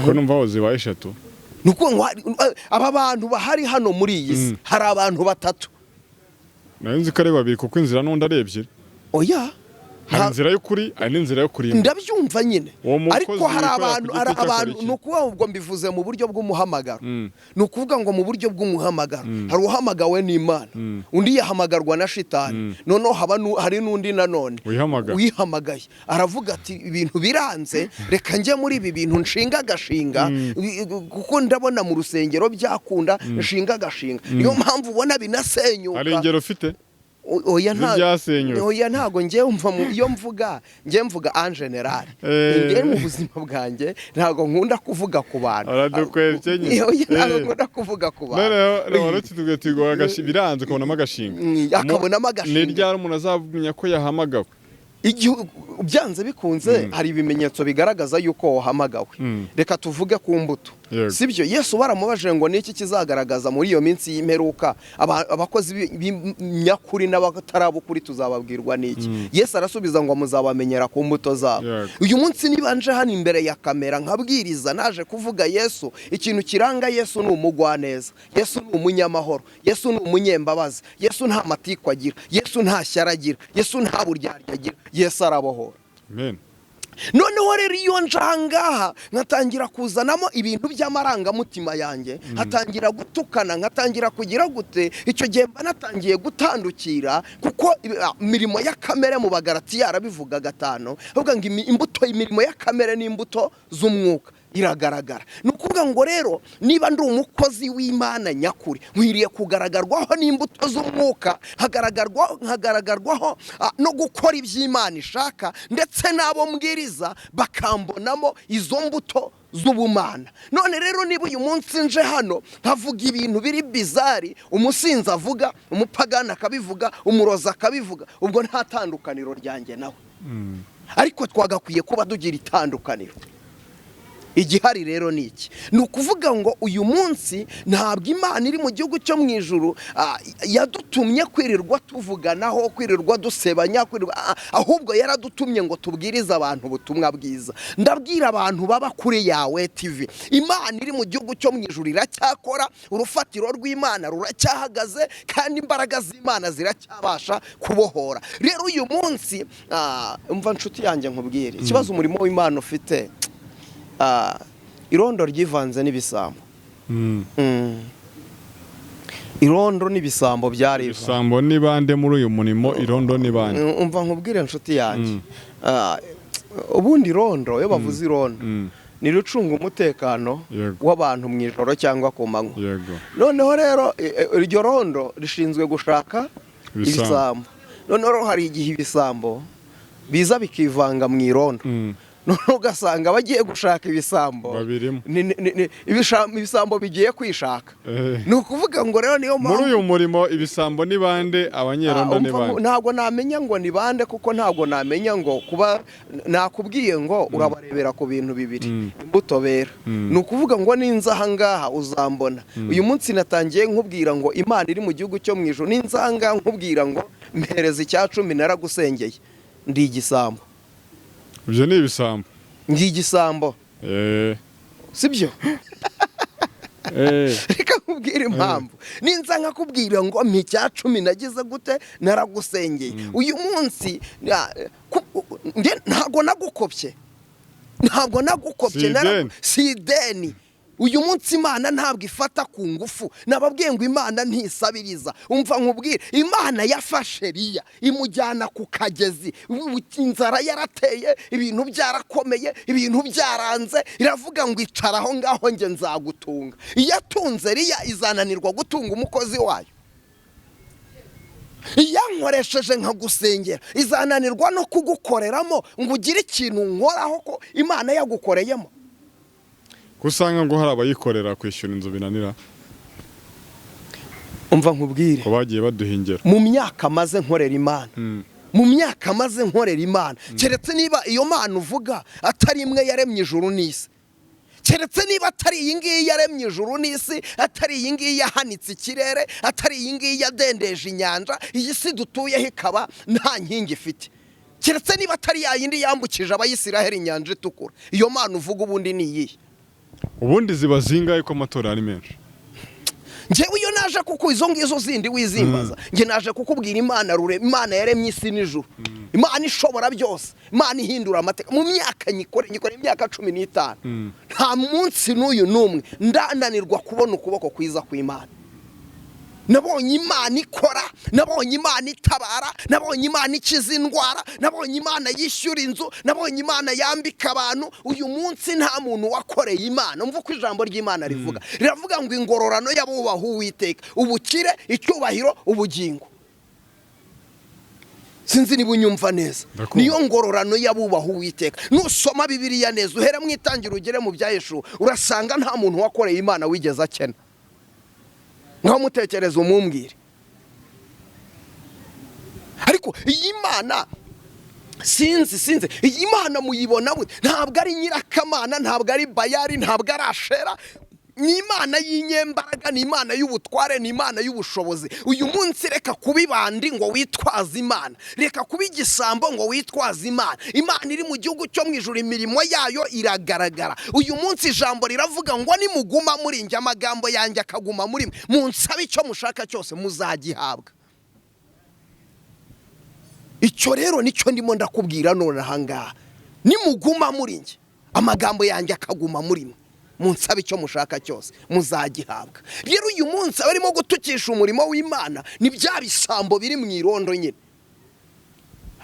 ko numva aho zibaye eshatu? Ni ukuvuga ngo aba bantu bahari hano muri iyi si, hari abantu batatu. Nari nzi ko ari babiri, kuko inzira n'undi ari ebyiri. Oya. Hari inzira y'ukuri, hari n'inzira yo kurimba. Ndabyumva nyine. Uwo mukozi Ariko hari wikorera ku abantu giti hari cye akora abantu iki? Ni ukuvuga ubwo mbivuze mu buryo bw'umuhamagaro. Ni ukuvuga ngo mu buryo bw'umuhamagaro hari uhamagawe n'Imana, undi yahamagarwa na shitani, noneho hari n'undi nanone Wihamagara. wihamagaye, aravuga ati: "Ibintu biranze, reka njye muri ibi bintu nshinga agashinga, kuko ndabona mu rusengero byakunda, nshinga agashinga." Niyo mpamvu ubona binasenyuka. Hari ingero ufite Oya, nta z'ibyasenyutse? Oya, ntago njyewe mva iyo mvuga, njye mvuga en général. Njyewe mu buzima bwanjye ntago nkunda kuvuga ku bantu. Uradukwebye nyine. Oya, ntago nkunda kuvuga ku bantu. Noneho wari ukitubwiye tuti biranze ukabonamo agashinga. Akabonamo agashinga. Ni ryari umuntu azamenya ko yahamagawe? Igihe byanze bikunze hari ibimenyetso bigaragaza yuko wahamagawe. Reka tuvuge ku mbuto. Sibyo? Yesu baramubajije ngo niki kizagaragaza muri iyo minsi y'imperuka abakozi b'inyakuri n'abatarabukuri tuzababwirwa n'iki? Yesu arasubiza ngo muzabamenyera ku mbuto zabo. Uyu munsi niba nje hano imbere ya kamera nkabwiriza naje kuvuga Yesu, ikintu kiranga Yesu ni umugwaneza, Yesu ni umunyamahoro, Yesu ni umunyembabazi, Yesu nta matiku agira, Yesu nta shyara agira, Yesu nta buryarya agira, Yesu arabohora. Amen. Noneho rero iyo nje ahangaha nkatangira kuzanamo ibintu by'amarangamutima yanjye, nkatangira gutukana, nkatangira kugira gute, icyo gihe mba natangiye gutandukira, kuko imirimo ya kamere mu Bagalatiya yarabivuga 5, avuga ngo imbuto, imirimo ya kamere n'imbuto z'umwuka iragaragara. Ni ukuvuga ngo rero niba ndi umukozi w'Imana nyakuri, nkwiriye kugaragarwaho n'imbuto z'umwuka, nkagaragarwaho no gukora iby'Imana ishaka, ndetse n'abo mbwiriza bakambonamo izo mbuto z'ubumana. None rero niba uyu munsi nje hano nkavuga ibintu biri bizarre, umusinzi avuga, umupagani akabivuga, umurozi akabivuga, ubwo nta tandukaniro ryanjye nawe. Ariko twagakwiye kuba tugira itandukaniro. Igihari rero ni iki? Ni ukuvuga ngo uyu munsi ntabwo Imana iri mu gihugu cyo mu ijuru yadutumye kwirirwa tuvuganaho, kwirirwa dusebanya, kwirirwa, ahubwo yaradutumye ngo tubwirize abantu ubutumwa bwiza. Ndabwira abantu baba kuri Yawe TV, Imana iri mu gihugu cyo mu ijuru iracyakora, urufatiro rw'Imana ruracyahagaze, kandi imbaraga z'Imana ziracyabasha kubohora. Rero uyu munsi, umva nshuti yanjye nkubwire, ikibazo umurimo w'Imana ufite, irondo ryivanze n'ibisambo. Irondo n'ibisambo byarivanze. Ibisambo ni bande muri uyu murimo? Irondo ni bande? Umva nkubwire nshuti yanjye, ubundi irondo, iyo bavuze irondo, ni rucunga umutekano w'abantu mu ijoro cyangwa ku manywa. Noneho rero iryo rondo rishinzwe gushaka ibisambo. Ibisambo. Noneho rero hari igihe ibisambo biza bikivanga mu irondo, noneho ugasanga bagiye gushaka ibisambo babirimo. Ibisambo bigiye kwishaka. Ni ukuvuga ngo rero niyo Muri mpamvu uyu murimo ibisambo ni bande, abanyerondo ni umva bande? Ntabwo namenya ngo ni bande, kuko ntabwo namenya ngo kuba nakubwiye ngo urabarebera ku bintu bibiri, imbuto bera. Ni ukuvuga ngo ninza aha ngaha uzambona. Uyu munsi natangiye nkubwira ngo Imana iri mu gihugu cyo mu ijuru, ninza aha ngaha nkubwira ngo mpereza 10% naragusengeye, ndi igisambo. Ibyo ni ibisambo. Ndi igisambo. Sibyo? Reka nkubwire impamvu. Ninza nkakubwira ngo mpa 10% nagize gute, naragusengeye, uyu munsi ntabwo nagukopye, ntabwo nagukopye. Si ideni. Si ideni. Uyu munsi Imana ntabwo ifata ku ngufu. Nababwiye ngo Imana ntisabiriza. Umva nkubwire, Imana yafashe Eliya imujyana ku kagezi, inzara yarateye, ibintu byarakomeye, ibintu byaranze, iravuga ngo icara aho ngaho njye nzagutunga. Iyo atunze Eliya, izananirwa gutunga umukozi wayo? Iyo nkoresheje nkagusengera, izananirwa no kugukoreramo ngo ugire ikintu nkoraho ko Imana yagukoreyemo? Ko usanga ngo hari abayikorera kwishyura inzu binanira? Umva nkubwire. Ko bagiye baduhingera. Mu myaka maze nkorera Imana, mu myaka maze nkorera Imana, keretse niba iyo Mana uvuga atari imwe yaremye ijuru n'isi, keretse niba atari iyi ngiyi yaremye ijuru n'isi, atari iyi ngiyi yahanitse ikirere, atari iyi ngiyi yadendeje inyanja, iyi si dutuyeho ikaba nta nkingi ifite, keretse niba atari ya yindi yambukije Abayisiraheli inyanja itukura, iyo Mana uvuga ubundi ni iyihe? Ubundi ziba zingahe ko amatora ari menshi? Njyewe iyo naje, kuko izo ngizo zindi wizimbaza, njye naje kukubwira Imana rure, Imana yaremye isi n'ijuru, Imana ishobora byose, Imana ihindura amateka. Mu myaka nyikore imyaka 15, nta munsi n'uyu n'umwe ndananirwa kubona ukuboko kwiza kw'Imana. Nabonye Imana ikora, nabonye Imana itabara, nabonye Imana ikiza indwara, nabonye Imana yishyura inzu, nabonye Imana yambika abantu. Uyu munsi nta muntu wakoreye Imana. Umva uko ijambo ry'Imana rivuga, riravuga ngo ingororano y'abubaha Uwiteka, ubukire, icyubahiro, ubugingo. Sinzi niba unyumva neza. Ndakumva. Niyo ngororano y'abubaha Uwiteka. Nusoma Bibiliya neza, uhere mu Itangiro ugere mu bya Yeshuwa, urasanga nta muntu wakoreye Imana wigeze akena. Ngaho mutekereze umumbwire. Ariko iyi Mana Sinzi iyi Mana muyibona mute? Ntabwo ari nyirakamana, ntabwo ari Bayari, ntabwo ari Ashera. Ni Imana y'inyembaraga, ni Imana y'ubutware, ni Imana y'ubushobozi. Uyu munsi reka kuba ibandi ngo witwaze Imana, reka kuba igisambo ngo witwaze Imana. Imana iri mu gihugu cyo mu ijuru, imirimo yayo iragaragara. Uyu munsi ijambo riravuga ngo nimuguma muri njye, amagambo yanjye akaguma muri mwe, munsabe icyo mushaka cyose muzagihabwa. Icyo rero nicyo ndimo ndakubwira none ahangaha: nimuguma muri njye, amagambo yanjye akaguma muri mwe, munsabe icyo mushaka cyose muzagihabwa. Rero uyu munsi abarimo gutukisha umurimo w'Imana ni bya bisambo biri mu irondo nyine,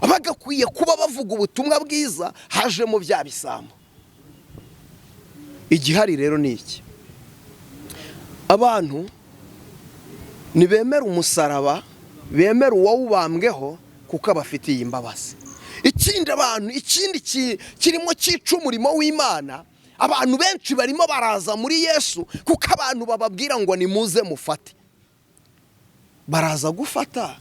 bagakwiye kuba bavuga ubutumwa bwiza, hajemo bya bisambo. Igihari rero ni iki: abantu ntibemera umusaraba, bemera uwawubambweho kuko abafitiye imbabazi. Ikindi abantu, ikindi kirimo cyica umurimo w'Imana, abantu benshi barimo baraza muri Yesu kuko abantu bababwira ngo nimuze mufate. Baraza gufata.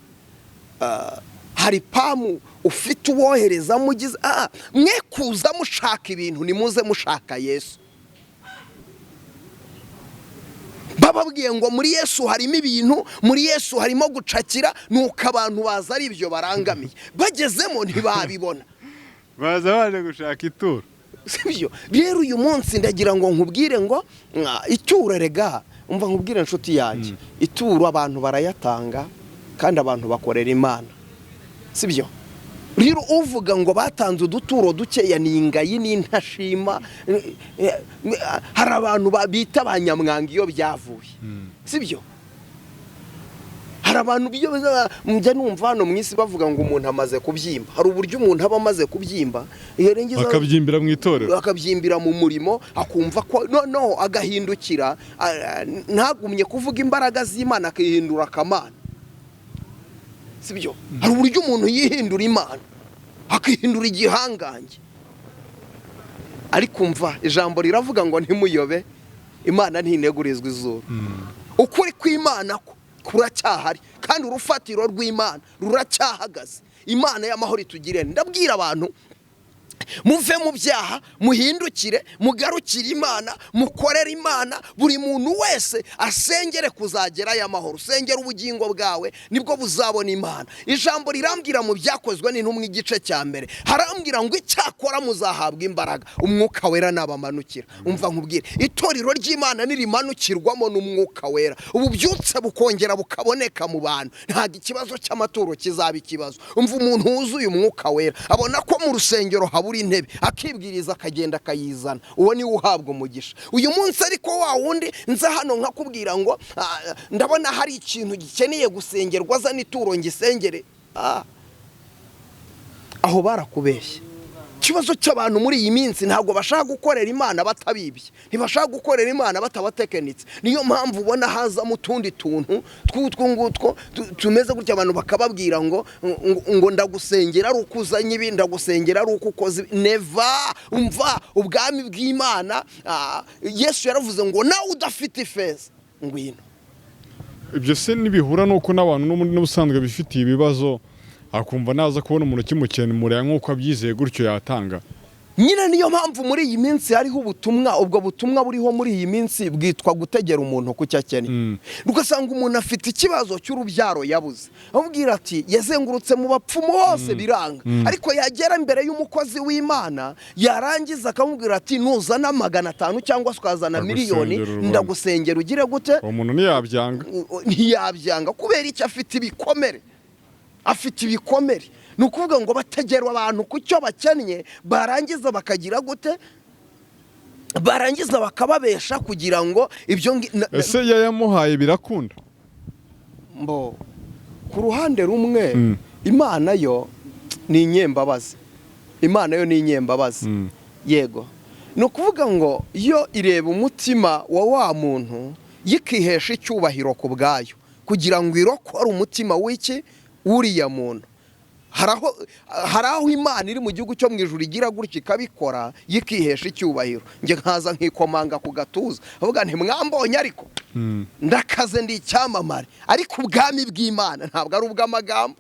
Hari pamu ufite uwohereza mugize mwe kuza mushaka ibintu, nimuze mushaka Yesu. Bababwiye ngo muri Yesu harimo ibintu, muri Yesu harimo gucakira, nuko abantu baza ari ibyo barangamiye, bagezemo ntibabibona. Baza baje gushaka ituro. Sibyo? Rero uyu munsi ndagira ngo nkubwire ngo ituro, rega umva nkubwire inshuti yanjye, ituro abantu barayatanga kandi abantu bakorera Imana, sibyo? Rero uvuga ngo batanze uduturo dukeya ni ingayi n'intashima. Hari abantu bita ba nyamwanga iyo byavuye, sibyo? Hari abantu njya numva hano mu isi bavuga ngo umuntu amaze kubyimba. Hari uburyo umuntu aba amaze kubyimba yarangiza Bakabyimbira mu itorero. Akabyimbira mu murimo, akumva ko noneho agahindukira, ntagumye kuvuga imbaraga z'Imana, akihindura akamana, sibyo? Hari uburyo umuntu yihindura Imana, akihindura igihangange. Ariko umva, ijambo riravuga ngo ntimuyobe, Imana ntinegurizwa izuru. Ukuri kw'Imana ko kuracyahari kandi urufatiro rw'Imana ruracyahagaze. Imana y'amahoro itugire. Ndabwira abantu: muve mu byaha, muhindukire, mugarukire Imana, mukorere Imana. Buri muntu wese asengere kuzagerayo amahoro. Usengera ubugingo bwawe, nibwo buzabona Imana. Ijambo rirambwira mu Byakozwe n'Intumwa igice cya mbere, harambwira ngo icyakora muzahabwa imbaraga Umwuka Wera nabamanukira. Umva nkubwire, itorero ry'Imana nirimanukirwamo n'Umwuka Wera, ububyutse bukongera bukaboneka mu bantu, ntabwo ikibazo cy'amaturo kizaba ikibazo. Umva, umuntu wuzuye Umwuka Wera abona ko mu rusengero habura intebe, akibwiriza akagenda akayizana. Uwo niwe uhabwa umugisha uyu munsi. Ariko wa wundi nza hano nkakubwira ngo ndabona hari ikintu gikeneye gusengerwa, azana ituro ngisengere, aho barakubeshye. Ikibazo cy'abantu muri iyi minsi, ntabwo bashaka gukorera Imana batabibye, ntibashaka gukorera Imana batabatekenitse. Niyo mpamvu ubona hazamo utundi tuntu tw'utwo ngutwo tumeze gutya, abantu bakababwira ngo ndagusengera ari uko uzanye ibi, ndagusengera ari uko ukoze ibi. Never! Umva, ubwami bw'Imana, Yesu yaravuze ngo nawe udafite ifeza, ngwino. Ibyo se ntibihura n'uko n'abantu n'ubusanzwe bifitiye ibibazo, akumva naza kubona umuntu ukimukemurira nk'uko abyizeye gutyo yatanga? Nyine niyo mpamvu muri iyi minsi hariho ubutumwa. Ubwo butumwa buriho muri iyi minsi bwitwa gutegera umuntu ku cyo akeneye. Ugasanga umuntu afite ikibazo cy'urubyaro yabuze, amubwira ati yazengurutse mu bapfumu hose biranga, ariko yagera imbere y'umukozi w'Imana, yarangiza akamubwira ati nuzana 500 cyangwa se ukazana miliyoni, Ndagusengera urubone. ndagusengera ugire gute? Uwo muntu ntiyabyanga. Ntiyabyanga. Kubera icyo? Afite ibikomere, afite ibikomere. Ni ukuvuga ngo bategera abantu ku cyo bakennye, barangiza bakagira gute? Barangiza bakababesha kugira ngo ibyo Ese iyo yamuhaye birakunda? Mbo ku ruhande rumwe, Imana yo ni inyembabazi, Imana yo ni inyembabazi. Yego, ni ukuvuga ngo yo ireba umutima wa wa muntu, yikihesha icyubahiro ku bwayo kugira ngo irokore umutima w'iki w'uriya muntu. Hari aho Imana iri mu gihugu cyo mu ijuru igira gutya ikabikora, yikihesha icyubahiro. Njye nkaza nkikomanga ku gatuza, avuga ntimwambonye, ariko ndakaze, ndi icyamamare. Ariko ubwami bw'Imana ntabwo ari ubw'amagambo,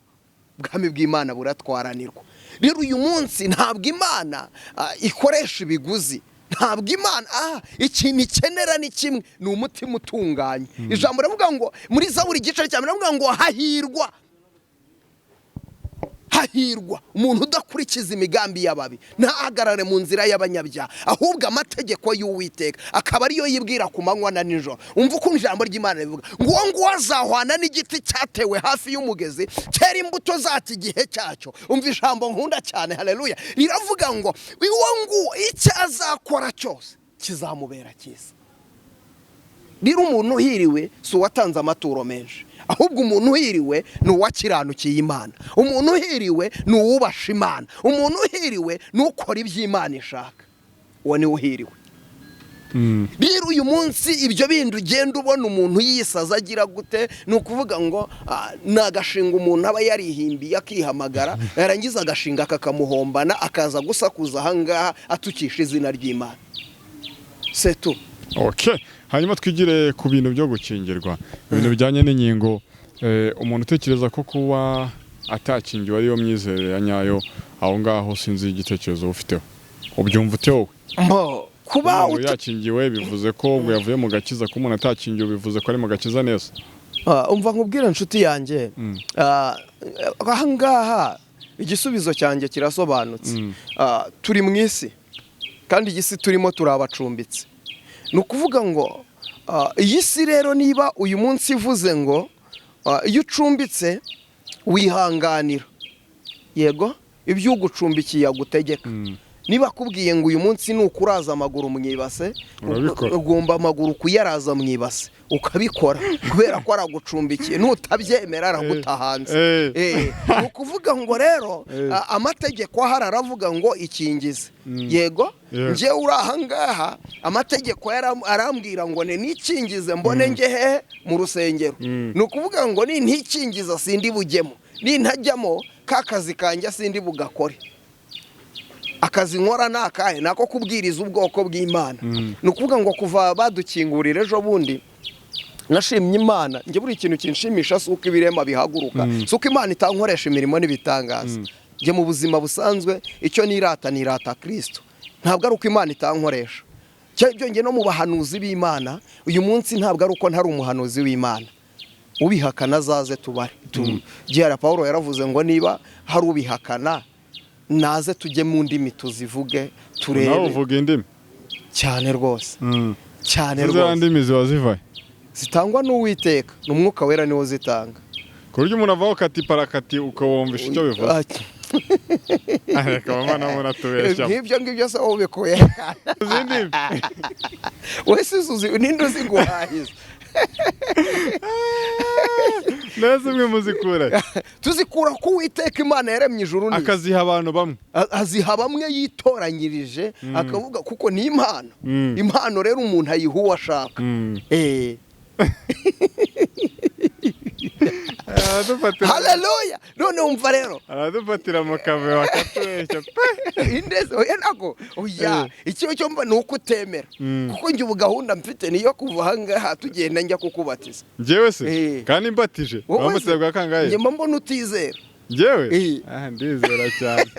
ubwami bw'Imana buratwaranirwa. Rero uyu munsi ntabwo Imana ikoresha ibiguzi, ntabwo Imana ikintu ikenera ni kimwe, ni umutima utunganye. Ijambo riravuga ngo muri Zaburi igice cya mbere riravuga ngo hahirwa, hahirwa umuntu udakurikiza imigambi y'ababi, ntahagarare mu nzira y'abanyabyaha, ahubwo amategeko y'Uwiteka akaba ariyo yibwira ku manywa na nijoro. Umva ukuntu ijambo ry'Imana rivuga ngo uwo nguwo azahwana n'igiti cyatewe hafi y'umugezi, cyera imbuto zacyo igihe cyacyo. Umva ijambo nkunda cyane, haleluya, riravuga ngo uwo nguwo icyo azakora cyose kizamubera cyiza. Rero umuntu uhiriwe si uwatanze amaturo menshi, ahubwo umuntu uhiriwe ni uwakiranukiye Imana, umuntu uhiriwe ni uwubasha Imana, umuntu uhiriwe ni ukora ibyo Imana ishaka, uwo niwe uhiriwe. Rero uyu munsi ibyo bindi ugenda ubona umuntu yisaza agira gute, ni ukuvuga ngo ni agashinga umuntu aba yarihimbiye akihamagara, yarangiza agashinga kakamuhombana, akaza gusakuza ahangaha atukisha izina ry'Imana. Setu. Okay. Hanyuma twigire ku bintu byo gukingirwa, ibintu bijyanye n'inkingo. Umuntu utekereza ko kuba atakingiwe ariyo myizerere ya nyayo, aho ngaho sinzi igitekerezo ufiteho, ubyumva ute wowe? Mbo kuba Umuntu yakingiwe bivuze ko ubwo yavuye mu gakiza, ko umuntu atakingiwe bivuze ko ari mu gakiza neza? Umva nkubwire inshuti yanjye, aha ngaha igisubizo cyanjye kirasobanutse. Turi mu isi, kandi iyi si turimo turabacumbitse. Ni ukuvuga ngo iyi si rero niba uyu munsi ivuze ngo iyo ucumbitse wihanganira, yego, ibyo ugucumbikiye agutegeka. Niba akubwiye ngo uyu munsi ni ukuraza amaguru mu ibase, Urabikora. ugomba amaguru kuyaraza mu ibase ukabikora, kubera ko aragucumbikiye, nutabyemera araguta hanze. Ni ukuvuga ngo rero amategeko ahari aravuga ngo ikingize, yego. Njyewe uri aha ngaha amategeko arambwira ngo ni nikingize mbone njye hehe? Mu rusengero. Ni ukuvuga ngo nintikingiza sindi bujyemo, nintajyamo ka kazi kanjye sindi bugakore. Akazi nkora ni akahe? Ni ako kubwiriza ubwoko bw'Imana. Ni ukuvuga ngo kuva badukingurira ejo bundi nashimye Imana. Njye buri kintu kinshimisha si uko ibirema bihaguruka, si uko Imana itankoresha imirimo n'ibitangaza. Njye mu buzima busanzwe icyo nirata, nirata Kirisito, ntabwo ari uko Imana itankoresha. Byongeye no mu bahanuzi b'Imana uyu munsi, ntabwo ari uko ntari umuhanuzi w'Imana. Ubihakana azaze tubare. Gihara Paul yaravuze ngo niba hari ubihakana naze tujye mu ndimi tuzivuge Nawe turebe. uvuga indimi? Cyane rwose, cyane Ziriya rwose. ndimi ziba zivahe? Zitangwa n'Uwiteka, ni Umwuka Wera niwo zitanga. Ku buryo umuntu avaho kati parakati ukawumvisha icyo bivuze? Reka mama nawe muratubeshya. Nk'ibyo ngibyo se wowe ubikuye? Izindi Wese uzi ninde uziguhahiza? Neza imwe muzikura? Tuzikura ku Uwiteka Imana yaremye ijuru n'isi. Akaziha abantu bamwe? Aziha bamwe yitoranyirije, akavuga kuko ni impano. Impano rero umuntu ayiha uwo ashaka. Aradufatira. Haleluya! None wumva rero. Aradufatira mu kavuyo bakatubeshya pe. Indeze oya, ntabwo, oya. Icyo cyo mba ni uko utemera, kuko njye ubu gahunda mfite niyo kuva aha ngaha tugenda njya kukubatiza. Njyewe se? Eh. Kandi mbatije? Wowe se? Wambatiza bwa kangahe? Njye mba mbona utizera. Njyewe? Eh. Ah, ndizera cyane.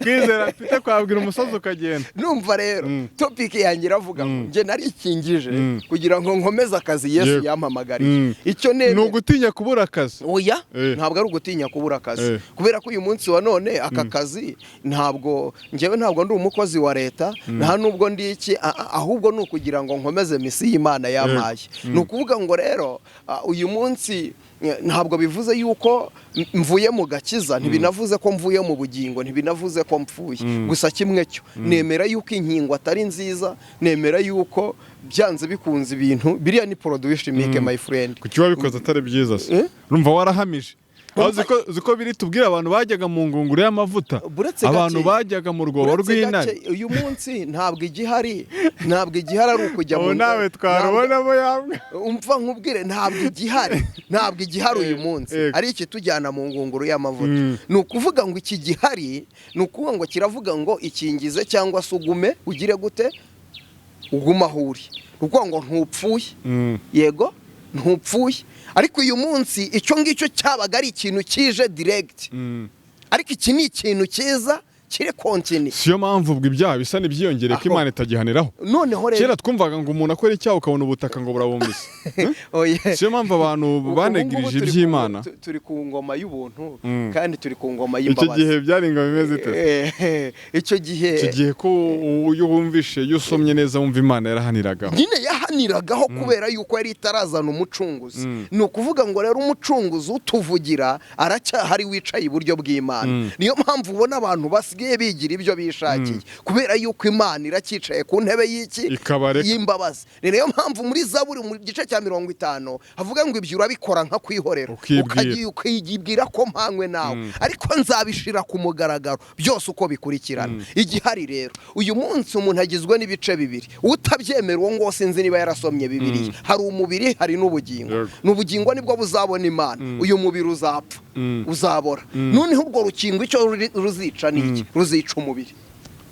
Kwizera mfite kwabwira umusozi ukagenda. Numva rero topic yanjye iravuga ngo njye narikingije kugira ngo nkomeze akazi Yesu yampamagariye. Icyo Ni nemera ugutinya kubura akazi? Oya, ntabwo ari ugutinya kubura akazi, kubera ko uyu munsi wa none aka kazi ntabwo njyewe, ntabwo ndi umukozi wa leta, nta nubwo ndi iki, ahubwo ni ukugira ngo nkomeze mission y'Imana yampaye. Ni ukuvuga ngo rero uyu munsi ntabwo bivuze yuko mvuye mu gakiza, ntibinavuze ko mvuye mu bugingo, ntibinavuze ko mpfuye. Gusa kimwe cyo nemera yuko inkingo atari nziza, nemera yuko byanze bikunze ibintu biriya ni produit chimique, my friend. Kuki wabikoze atari byiza se? Eh? Urumva warahamije Aho Urumva- uzi ko biri tubwira abantu bajyaga mu ngunguru y'amavuta, Buretse abantu gake. bajyaga mu rwobo Uretse rw'intare. gake, uyu munsi ntabwo igihari, ntabwo igihari ari ukujya Ubu nawe twarubonamo yamwe. Umva nkubwire, ntabwo igihari, ntabwo igihari uyu munsi ari ikitujyana mu ngunguru y'amavuta. Ni ukuvuga ngo iki gihari ni ukuvuga ngo kiravuga ngo ikingize cyangwa se ugume ugire gute, ugume aho uri. Ni ukuvuga ngo ntupfuye. Yego, ntupfuye. Ariko uyu munsi icyo ngicyo cyabaga ari ikintu kije direct, ariko iki ni ikintu cyiza kiri continue. Siyo mpamvu ubwo ibyaha bisa n'ibyiyongereye ko Imana itagihaniraho. Noneho rero Kera twumvaga ngo umuntu akora icyaha ukabona ubutaka ngo burabumbise. Oya. Siyo mpamvu abantu Ubu ngubu banegirije iby'Imana. Turi ku ngoma y'ubuntu kandi turi ku ngoma Icyo y'imbabazi. gihe byari ingoma imeze ite? Icyo gihe Icyo gihe ko iyo wumvishe, iyo usomye neza, wumva Imana yarahaniragaho. Nyine yahaniragaho kubera yuko yari itarazana umucunguzi. Ni ukuvuga ngo rero umucunguzi utuvugira aracyahari, wicaye iburyo bw'Imana. Niyo mpamvu ubona abantu basigaye bigira ibyo bishakiye, kubera yuko Imana iracyicaye ku ntebe y'iki? Ikabareka. Y'imbabazi. Ni nayo mpamvu muri Zaburi mu gice cya 50 havuga ngo ibyo urabikora nka kwihorera. Ukibwira. Ukibwira ko mpanywe nawe, ariko nzabishira ku mugaragaro byose uko bikurikirana. Igihari rero uyu munsi, umuntu agizwe n'ibice bibiri. Utabyemera uwo nguwo sinzi niba yarasomye Bibiliya. Hari umubiri, hari n'ubugingo. N'ubugingo nibwo buzabona Imana. Uyu mubiri uzapfa, uzabora. Noneho urwo rukingo icyo ruzica ni iki? Ruzica umubiri.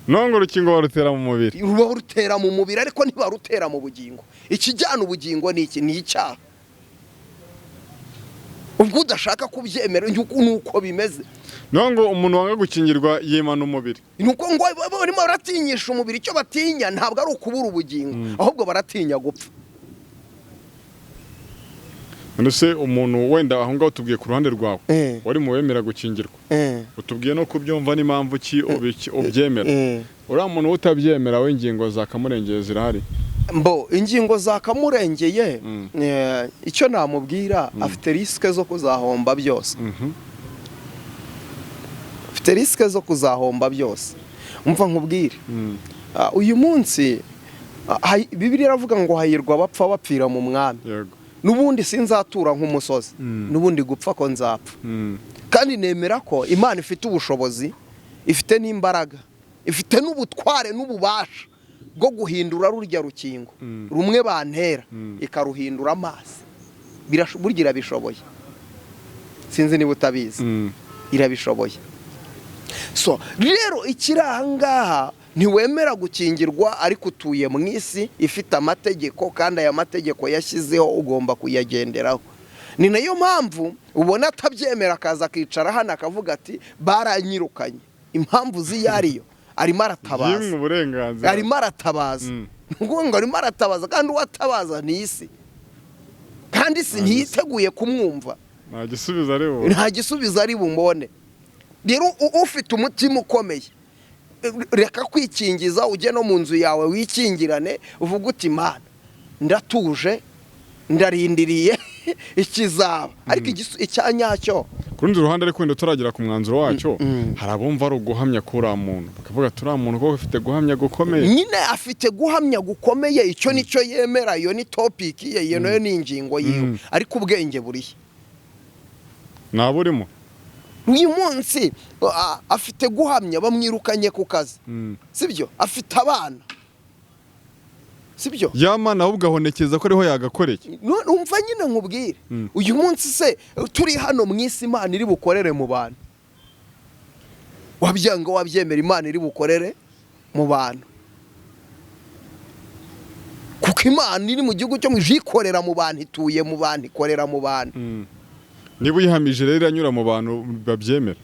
Nongo urukingo barutera mu mubiri. Ruba rutera mu mubiri, ariko ntibarutera mu bugingo. Ikijyana ubugingo ni iki? Ni icyaha. Ubwo udashaka kubyemera ni uko bimeze. Nongo umuntu wanga gukingirwa yimana umubiri. Ni uko ngo barimo baratinyisha umubiri. Icyo batinya ntabwo ari ukubura ubugingo, ahubwo baratinya gupfa. None se umuntu wenda aho ngaho tubwiye ku ruhande rwawe, wari mu wemera gukingirwa, utubwiye no kubyumva n'impamvu ki ubyemera. Uriya muntu utabyemera we, ingingo zakamurengeye zirahari? Mbo ingingo zakamurengeye, icyo namubwira, afite risque zo kuzahomba byose. Afite risque zo kuzahomba byose. Umva nkubwire. Uyu munsi Bibiliya iravuga ngo hahirwa abapfa bapfira mu Mwami. N'ubundi sinzatura nk'umusozi. N'ubundi gupfa ko nzapfa. Kandi nemera ko Imana ifite ubushobozi, ifite n'imbaraga, ifite n'ubutware n'ububasha bwo guhindura rurya rukingo rumwe bantera, ikaruhindura amazi. Burya irabishoboye, sinzi niba utabizi. Irabishoboye. So rero ikiri aha ngaha, ntiwemera gukingirwa ariko utuye mu isi ifite amategeko, kandi aya mategeko yashyizeho ugomba kuyagenderaho. Ni nayo mpamvu ubona atabyemera, akaza akicara hano akavuga ati baranyirukanye. Impamvu ziyo ariyo arimo aratabaza. Yimwe uburenganzira. Arimo aratabaza. Ni ukuvuga ngo arimo aratabaza, kandi uwo atabaza ni isi, kandi isi ntiyiteguye kumwumva. Nta gisubizo ari bubone. Nta gisubizo ari bumubone. Rero ufite umutima ukomeye, reka kwikingiza, ujye no mu nzu yawe wikingirane, uvuge uti Mana, ndatuje, ndarindiriye ikizaba, ariko icya nyacyo. Ku rundi ruhande ariko, wenda turagera ku mwanzuro wacyo, hari abumva ari uguhamya kuri uriya muntu, bakavuga ati uriya muntu koko afite guhamya gukomeye. Nyine afite guhamya gukomeye, icyo nicyo yemera, iyo ni topic ye, iyo nayo ni ingingo yiwe, ariko ubwenge burihe? Naba urimo. Uyu munsi afite guhamya, bamwirukanye ku kazi, sibyo? Afite abana, sibyo? Ya Mana ahubwo ahonekeza ko ariho yagakoreye. Umva nyine nkubwire. Uyu munsi se turi hano mu isi, Imana iri bukorere mu bantu, wabyanga wabyemera, Imana iri bukorere mu bantu, kuko Imana iri mu gihugu cyo mu ijuru ikorera mu bantu, ituye mu bantu, ikorera mu bantu. Niba uyihamije rero iranyura mu bantu babyemera.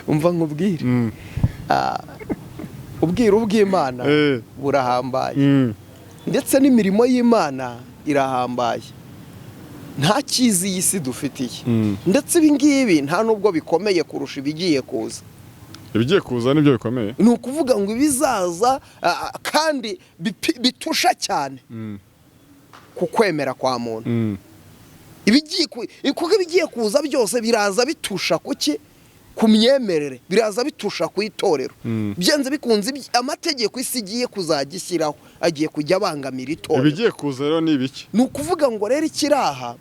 Umva nkubwire. Ubwiru bw'Imana burahambaye, ndetse n'imirimo y'Imana irahambaye. Nta cyiza iyi si dufitiye. Ndetse ibi ngibi nta nubwo bikomeye kurusha ibigiye kuza. Ibigiye kuza nibyo bikomeye. Ni ukuvuga ngo ibizaza kandi bitusha cyane ku kwemera kwa muntu. Kuko ibigiye kuza byose biraza bitusha kuki? Ku myemerere. Biraza bitusha ku itorero. Byanze bikunze amategeko isi igiye kuzajya ishyiraho agiye kujya abangamira itorero. Ibigiye kuza rero ni ibiki? Ni ukuvuga ngo rero ikiraha,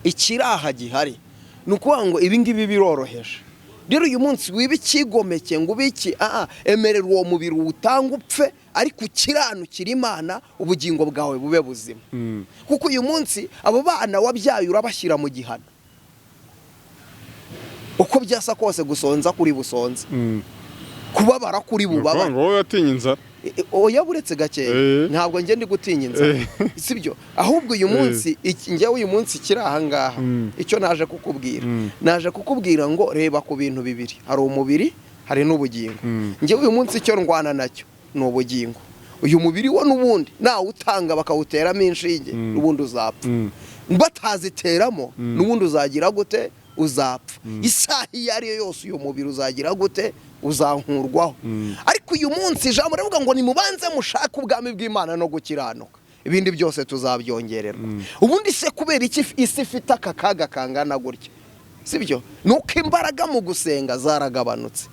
ikiraha gihari ni ukuvuga ngo ibi ngibi biroroheje. Rero uyu munsi wiba ikigomeke ngo ube iki, emerera uwo mubiri uwutange upfe, ariko ukiranukira Imana, ubugingo bwawe bube buzima. Kuko uyu munsi abo bana wabyaye urabashyira mu gihano, uko byasa kose gusonza kuri busonze, kubabara kuri Ni ukuvuga bubabara. ngo wowe watinye inzara. Oya, buretse gakeya. Ntabwo njye ndi gutinya inzara, sibyo? Ahubwo uyu munsi njyewe uyu munsi kiri aha ngaha, icyo naje kukubwira, naje kukubwira ngo reba ku bintu bibiri: hari umubiri, hari n'ubugingo. Njyewe uyu munsi icyo ndwana nacyo ni ubugingo. Uyu mubiri wo n'ubundi nawutanga bakawuteramo inshinge, n'ubundi uzapfa. Bataziteramo, n'ubundi uzagira gute? Uzapfa. Isaha iyo ari yo yose uyu mubiri uzagira gute? Uzankurwaho. Ariko uyu munsi ijambo rivuga ngo nimubanze mushake ubwami bw'Imana no gukiranuka, ibindi byose tuzabyongererwa. Ubundi se kubera iki isi ifite aka kaga kangana gutya? Sibyo? Ni uko imbaraga mu gusenga zaragabanutse.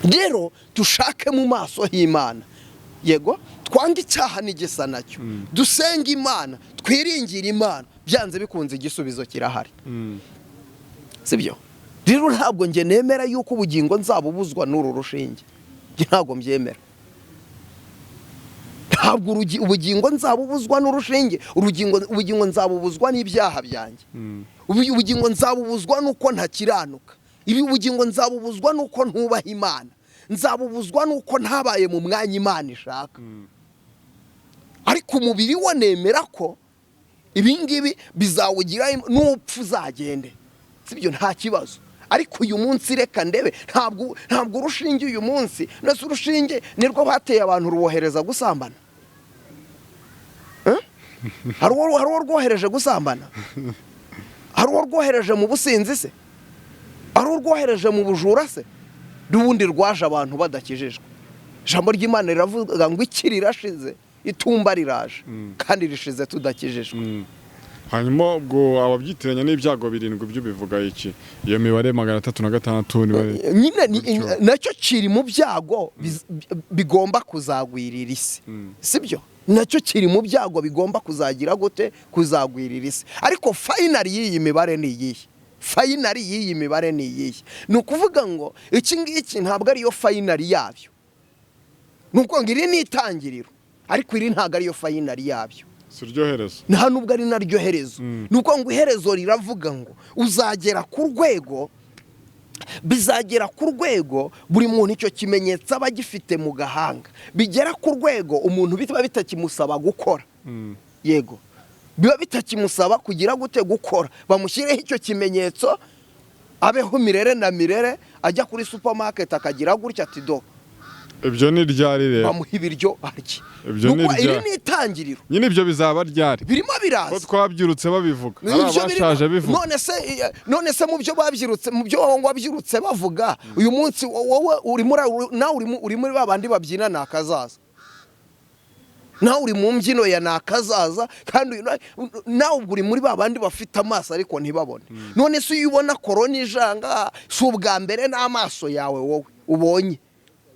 Rero dushake mu maso h'Imana, yego, twange icyaha n'igisa nacyo, dusenge Imana, twiringire Imana. Byanze bikunze igisubizo kirahari. Sibyo? Rero ntabwo njye nemera yuko ubugingo nzabubuzwa n'uru rushinge. Njye ntabwo mbyemera. Ntabwo ubugingo nzabubuzwa n'urushinge. Ubugingo nzabubuzwa n'ibyaha byanjye. Ubugingo nzabubuzwa n'uko ntakiranuka. Ibi ubugingo nzabubuzwa n'uko ntubaha Imana, nzabubuzwa n'uko ntabaye mu mwanya Imana ishaka. Ariko umubiri wo nemera ko ibi ngibi bizawugira, n'upfa uzagende, sibyo? Nta kibazo. Ariko uyu munsi reka ndebe, ntabwo urushinge uyu munsi ndetse urushinge nirwo bateye abantu rubohereza gusambana. Eh? Hari uwo rwohereje gusambana? Hari uwo rwohereje mu businzi se? Hari uwo rwohereje mu bujura se? N'ubundi rwaje abantu badakijijwe. Ijambo ry'Imana riravuga ngo iki rirashize, itumba riraje, kandi rishize tudakijijwe. Hanyuma ubwo ababyitiranya n'ibyago birindwi byo bivuga iki? Iyo mibare 306 niba Nyine Gutyo. nacyo kiri mu byago bigomba kuzagwirira isi, sibyo? Nacyo kiri mu byago bigomba kuzagira gute? Kuzagwirira isi. Ariko final y'iyi mibare ni iyihe? Final y'iyi mibare ni iyihe? Ni ukuvuga ngo iki ngiki ntabwo ariyo final yabyo. Ni ukuvuga ngo iri ni itangiriro, ariko iri ntabwo ariyo final yabyo. Si ryo herezo. Nta nubwo ari naryo herezo. Ni ukuvuga ngo iherezo riravuga ngo uzagera ku rwego, bizagera ku rwego buri muntu icyo kimenyetso aba agifite mu gahanga, bigera ku rwego umuntu biba bitakimusaba gukora. Yego, biba bitakimusaba kugira gute? Gukora. Bamushyireho icyo kimenyetso, abeho mirere na mirere, ajya kuri supermarket akagira gutya ati: "Do." Ibyo ni ryari rero? Bamuha ibiryo arye. Ibyo ni Nuko iri ryari? ni itangiriro. Nyine ibyo bizaba ryari? Birimo Ko biraza. twabyirutse babivuga, ari Ibyo abashaje bivuga. None se mu byo babyirutse, mu byo wowe wabyirutse bavuga, uyu munsi wowe uri muri, nawe uri muri ba bandi babyina ni akazaza, nawe uri mu mbyino ya ni akazaza, kandi nawe ubwo uri muri ba bandi bafite amaso ariko ntibabone. None se iyo ubona korona ijanga, si ubwa mbere n'amaso yawe wowe ubonye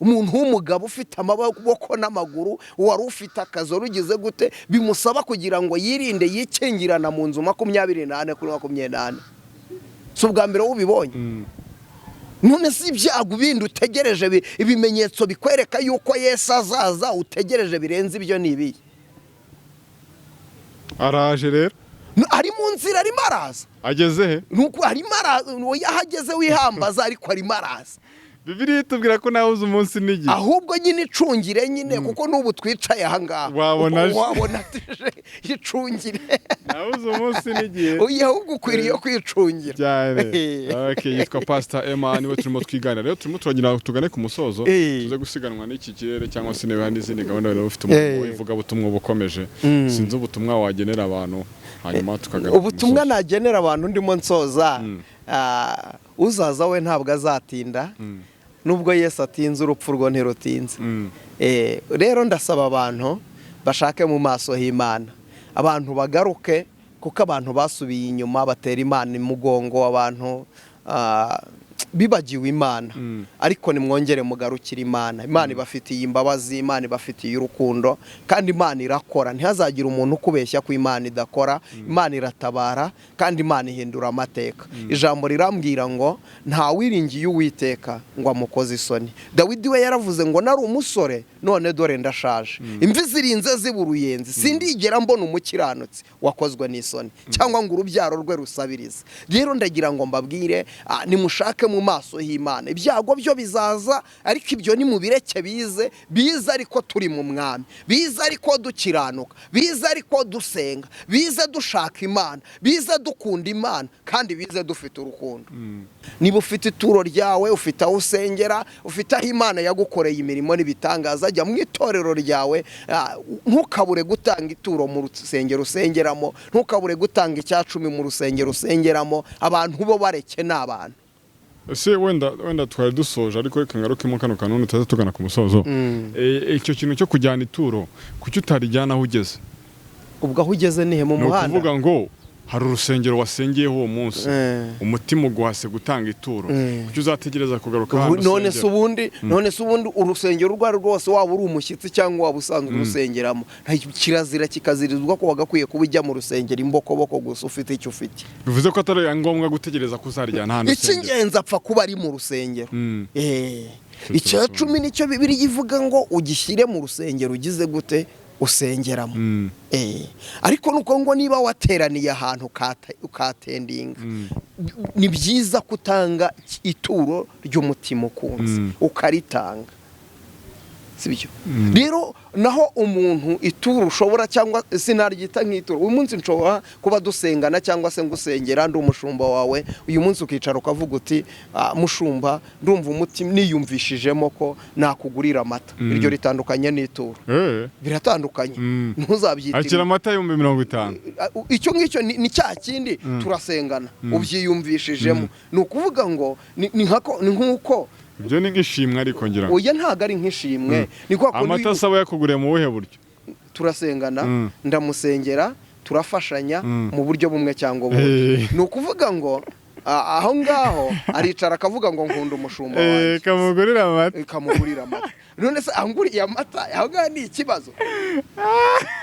umuntu w'umugabo ufite amaboko n'amaguru, wari ufite akazi, wari ugize gute, bimusaba kugira ngo yirinde, yikingirana mu nzu 24/24? Si ubwa mbere ubibonye. None si ibyago bindi utegereje, ibimenyetso bikwereka yuko Yesu azaza utegereje birenze ibyo ni ibihe? Araje rero. Ari mu nzira, arimo araza. Ageze he? Nuko arimo araza. Oya, ahageze wihambaza, ariko arimo araza. Bibiliya itubwira ko nawe uzi umunsi n'igihe. Ahubwo nyine icungire nyine, kuko n'ubu twicaye aha ngaha Wabona aje. Wabona aje, icungire. Nawe uzi umunsi n'igihe. Oya, ahubwo ukwiriye kwicungira. Cyane. Okay, yitwa Pastor Emma, niwe turimo twiganira. Rero turimo turagira tugane ku musozo, tuze gusiganwa n'iki kirere, cyangwa se niba hari n'izindi gahunda wari ufite, umurimo w'ivugabutumwa uba ukomeje. Sinzi ubutumwa wagenera abantu, hanyuma tukagana ku Ubutumwa musozo. nagenera abantu ndimo nsoza, uzaza we ntabwo azatinda. Nubwo Yesu atinze, urupfu rwo ntirutinze. Rero ndasaba abantu bashake mu maso h'Imana, abantu bagaruke, kuko abantu basubiye inyuma, batera Imana imugongo, abantu bibagiwe Imana. Ariko nimwongere mugarukire Imana. Imana ibafitiye imbabazi, Imana ibafitiye urukundo, kandi Imana irakora. Ntihazagire umuntu ukubeshya ko Imana idakora. Imana iratabara, kandi Imana ihindura amateka. Ijambo rirambwira ngo ntawiringiye Uwiteka ngo amukoze isoni. Dawidi we yaravuze ngo: "Nari umusore, none dore ndashaje, imvi zirinze ziba uruyenzi, sindigera mbona umukiranutsi wakozwe n'isoni cyangwa ngo urubyaro rwe rusabirize." Rero ndagira ngo mbabwire, nimushake mu maso h'Imana. Ibyago byo bizaza, ariko ibyo ni mubireke bize, bize ariko turi mu mwami, bize ariko dukiranuka, bize ariko dusenga, bize dushaka Imana, bize dukunda Imana, kandi bize dufite urukundo. Niba ufite ituro ryawe, ufite aho usengera, ufite aho Imana yagukoreye imirimo n'ibitangaza, jya mu itorero ryawe, ntukabure gutanga ituro mu rusengero usengeramo, ntukabure gutanga 10 mu rusengero usengeramo. Abantu bo bareke, ni abantu. Ese wenda twari dusoje, ariko reka ngarukemo kano kantu tutaza tugana ku musozo. Icyo kintu cyo kujyana ituro, kuki utarijyana aho ugeze? Ubwo aho ugeze nihe? Mu Ni muhanda? ukuvuga ngo hari urusengero wasengeyeho uwo munsi, umutima uguhase gutanga ituro, kuki uzategereza kugaruka Ubu hano none se usengera? Ubundi none se ubundi urusengero urwo ari rwo rwose, waba uri umushyitsi cyangwa waba usanzwe urusengeramo, nta kirazira kikazirizwa ko wagakwiye kuba ujya mu rusengero imbokoboko gusa, ufite icyo ufite. Bivuze ko atari ngombwa gutegereza ko uzarijyana ahantu usengera. Icy'ingenzi apfa kuba ari mu rusengero. Icyo 10 nicyo Bibiliya ivuga ngo ugishyire mu rusengero ugize gute? Usengeramo. Ariko nuko ngo niba wateraniye ahantu ukatendinga, ni byiza kutanga ituro ry'umutima ukunze, ukaritanga, sibyo? Rero naho umuntu ituro ushobora, cyangwa sinaryita nk'ituro, uyu munsi nshobora kuba dusengana cyangwa se ngusengera ndi umushumba wawe, uyu munsi ukicara ukavuga uti: "Ah, mushumba, ndumva umutima niyumvishijemo ko nakugurira amata." Iryo ritandukanye n'ituro. Biratandukanye. Ntuzabyitire. Akira amata 50,000. Icyo ngicyo ni cya kindi turasengana, ubyiyumvishijemo, ni ukuvuga ngo ni nk'uko Ibyo ni nk'ishimwe, ariko ngira ngo Oya, ntabwo ari nk'ishimwe, ni kwa kundi amata asaba yakuguriye mu buhe buryo? Turasengana, ndamusengera, turafashanya mu buryo bumwe cyangwa ubundi. Ni ukuvuga ngo aho ngaho aricara akavuga ngo nkunda umushumba wanjye. Kamugurira amata. Kamugurira amata. None se anguriye amata aho ngaho ni ikibazo?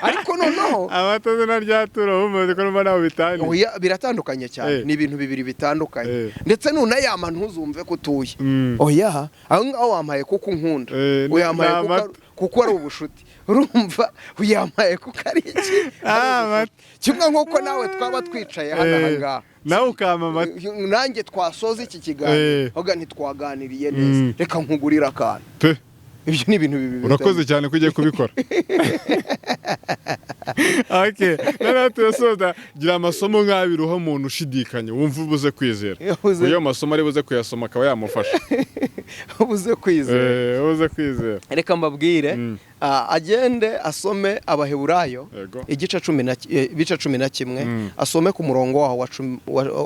Ariko noneho Amata ze na rya turo bumeze ko numva ntaho bitaniye. Oya, biratandukanye cyane. Ni ibintu bibiri bitandukanye. Ndetse nunayama ntuzumve ko utuye. Oya, aho ngaho wampaye kuko unkunda, uyampaye Ni kuko amata. kuko ari ubushuti. Urumva, uyampaye kuko ari iki? Ari Amata. ubushuti. Kimwe nk'uko nawe twaba twicaye hano aha ngaha, Nawe ukampa amata. Nanjye twasoza iki kiganiro, ahubwo ntitwaganiriye neza, reka nkugurire akantu. Pe. Ibyo ni ibintu bibiri. Urakoze cyane ko ugiye kubikora. Okay, noneho turasoza. Gira amasomo nk'abiri uha umuntu ushidikanya, wumva ubuze kwizera. Iyo masomo ari buze kuyasoma akaba yamufasha. Ubuze kwizera. Ubuze kwizera. Reka mbabwire, agende asome Abaheburayo ibice 11, asome ku murongo waho wa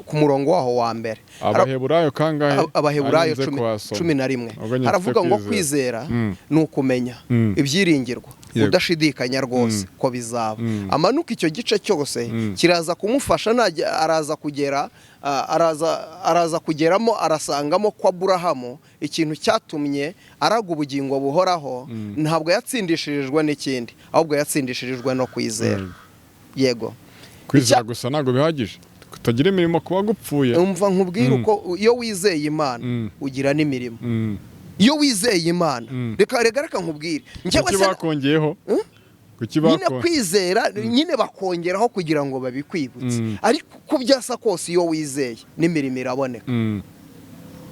ku murongo waho wa mbere. Abaheburayo kangahe? Abaheburayo Ari nze kuhasoma. 11. Ubwo nyine Haravuga mfite ngo kwizera. kwizera ni ukumenya ibyiringirwa, udashidikanya rwose ko bizaba. Amanuka icyo gice cyose, kiraza kumufasha. Araza kugera araza kugeramo, arasangamo ko Aburahamu ikintu cyatumye araga ubugingo buhoraho, ntabwo yatsindishirijwe n'ikindi, ahubwo yatsindishirijwe no kwizera. Yego. Kwizera gusa ntabwo bihagije kutagira imirimo kuba gupfuye. Umva nkubwire, uko iyo wizeye Imana ugira n'imirimo. Iyo wizeye Imana, reka nkubwire njyewe Kuki bakongeyeho? Kuki Nyine bako kwizera nyine bakongeraho kugira ngo babikwibutse, ariko uko byasa kose iyo wizeye n'imirimo iraboneka.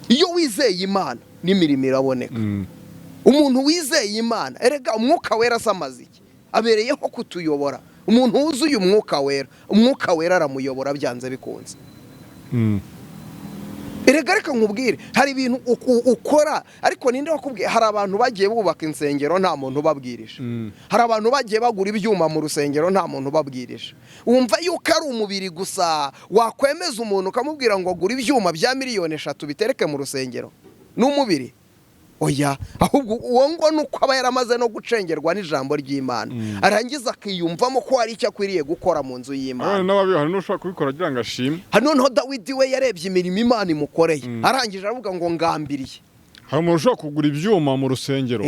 Iyo wizeye Imana n'imirimo iraboneka. Umuntu wizeye Imana, erega Umwuka Wera asa iki? Abereyeho kutuyobora. Umuntu wuzuye Umwuka Wera, Umwuka Wera aramuyobora byanze bikunze. Erega reka nkubwire, hari ibintu ukora, ariko ninde wakubwiye? Hari abantu bagiye bubaka insengero nta muntu ubabwirije. Hari abantu bagiye bagura ibyuma mu rusengero nta muntu ubabwirije. Wumva yuko ari umubiri gusa wakwemeza umuntu ukamubwira ngo gura ibyuma bya miliyoni 3 bitereke mu rusengero? Ni umubiri? Oya, ahubwo uwo ngo ni uko aba yaramaze no gucengerwa n'ijambo ry'Imana, arangiza akiyumvamo ko hari icyo akwiriye gukora mu nzu y'Imana. Hari n'ababi, hari n'ushobora kubikora agira ngo ashime. Hano noneho Dawidi we yarebye imirimo Imana imukoreye, arangije aravuga ngo ngambiriye. Hari umuntu ushobora kugura ibyuma mu rusengero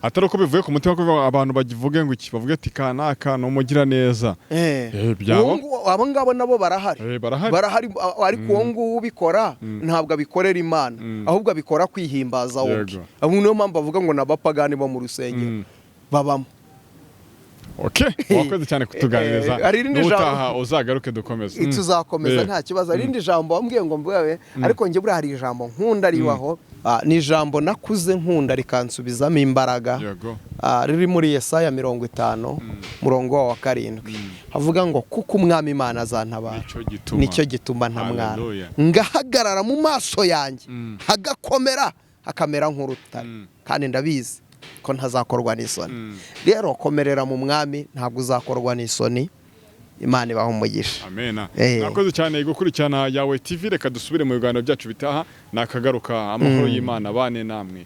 atari uko bivuye ku mutima, ko abantu bagivuge ngo iki, bavuge ati kanaka ni umugiraneza. Byaba Uwo nguwo, abo ngabo nabo barahari. Barahari. Barahari, ariko uwo nguwo ubikora ntabwo abikorera Imana, ahubwo abikora kwihimbaza we ubwe. Abo niyo mpamvu bavuga ngo ni abapagani bo mu rusengero. Babamo. Okay, wakoze cyane kutuganiriza. Hari irindi N'ubutaha uzagaruke dukomeze. Tuzakomeza, nta kibazo. Hari irindi jambo wambwiye ngo mvuge, ariko njye buriya hari ijambo nkunda ribaho. Ni ijambo nakuze nkunda, rikansubizamo imbaraga. Riri muri Yesaya 50, murongo wa 7, havuga ngo: "Kuko Umwami Imana azantabara, Nicyo gituma. nicyo gituma ntamwara, Hallelujah. ngahagarara mu maso yanjye hagakomera, hakamera nk'urutare, kandi ndabizi ko ntazakorwa n'isoni." Rero komerera mu Mwami, ntabwo uzakorwa n'isoni. Imana ibaha umugisha. Amena. Eh. Mwakoze cyane gukurikirana Yawe TV. Reka dusubire mu biganiro byacu bitaha, nakagaruka. Amahoro y'Imana bane namwe.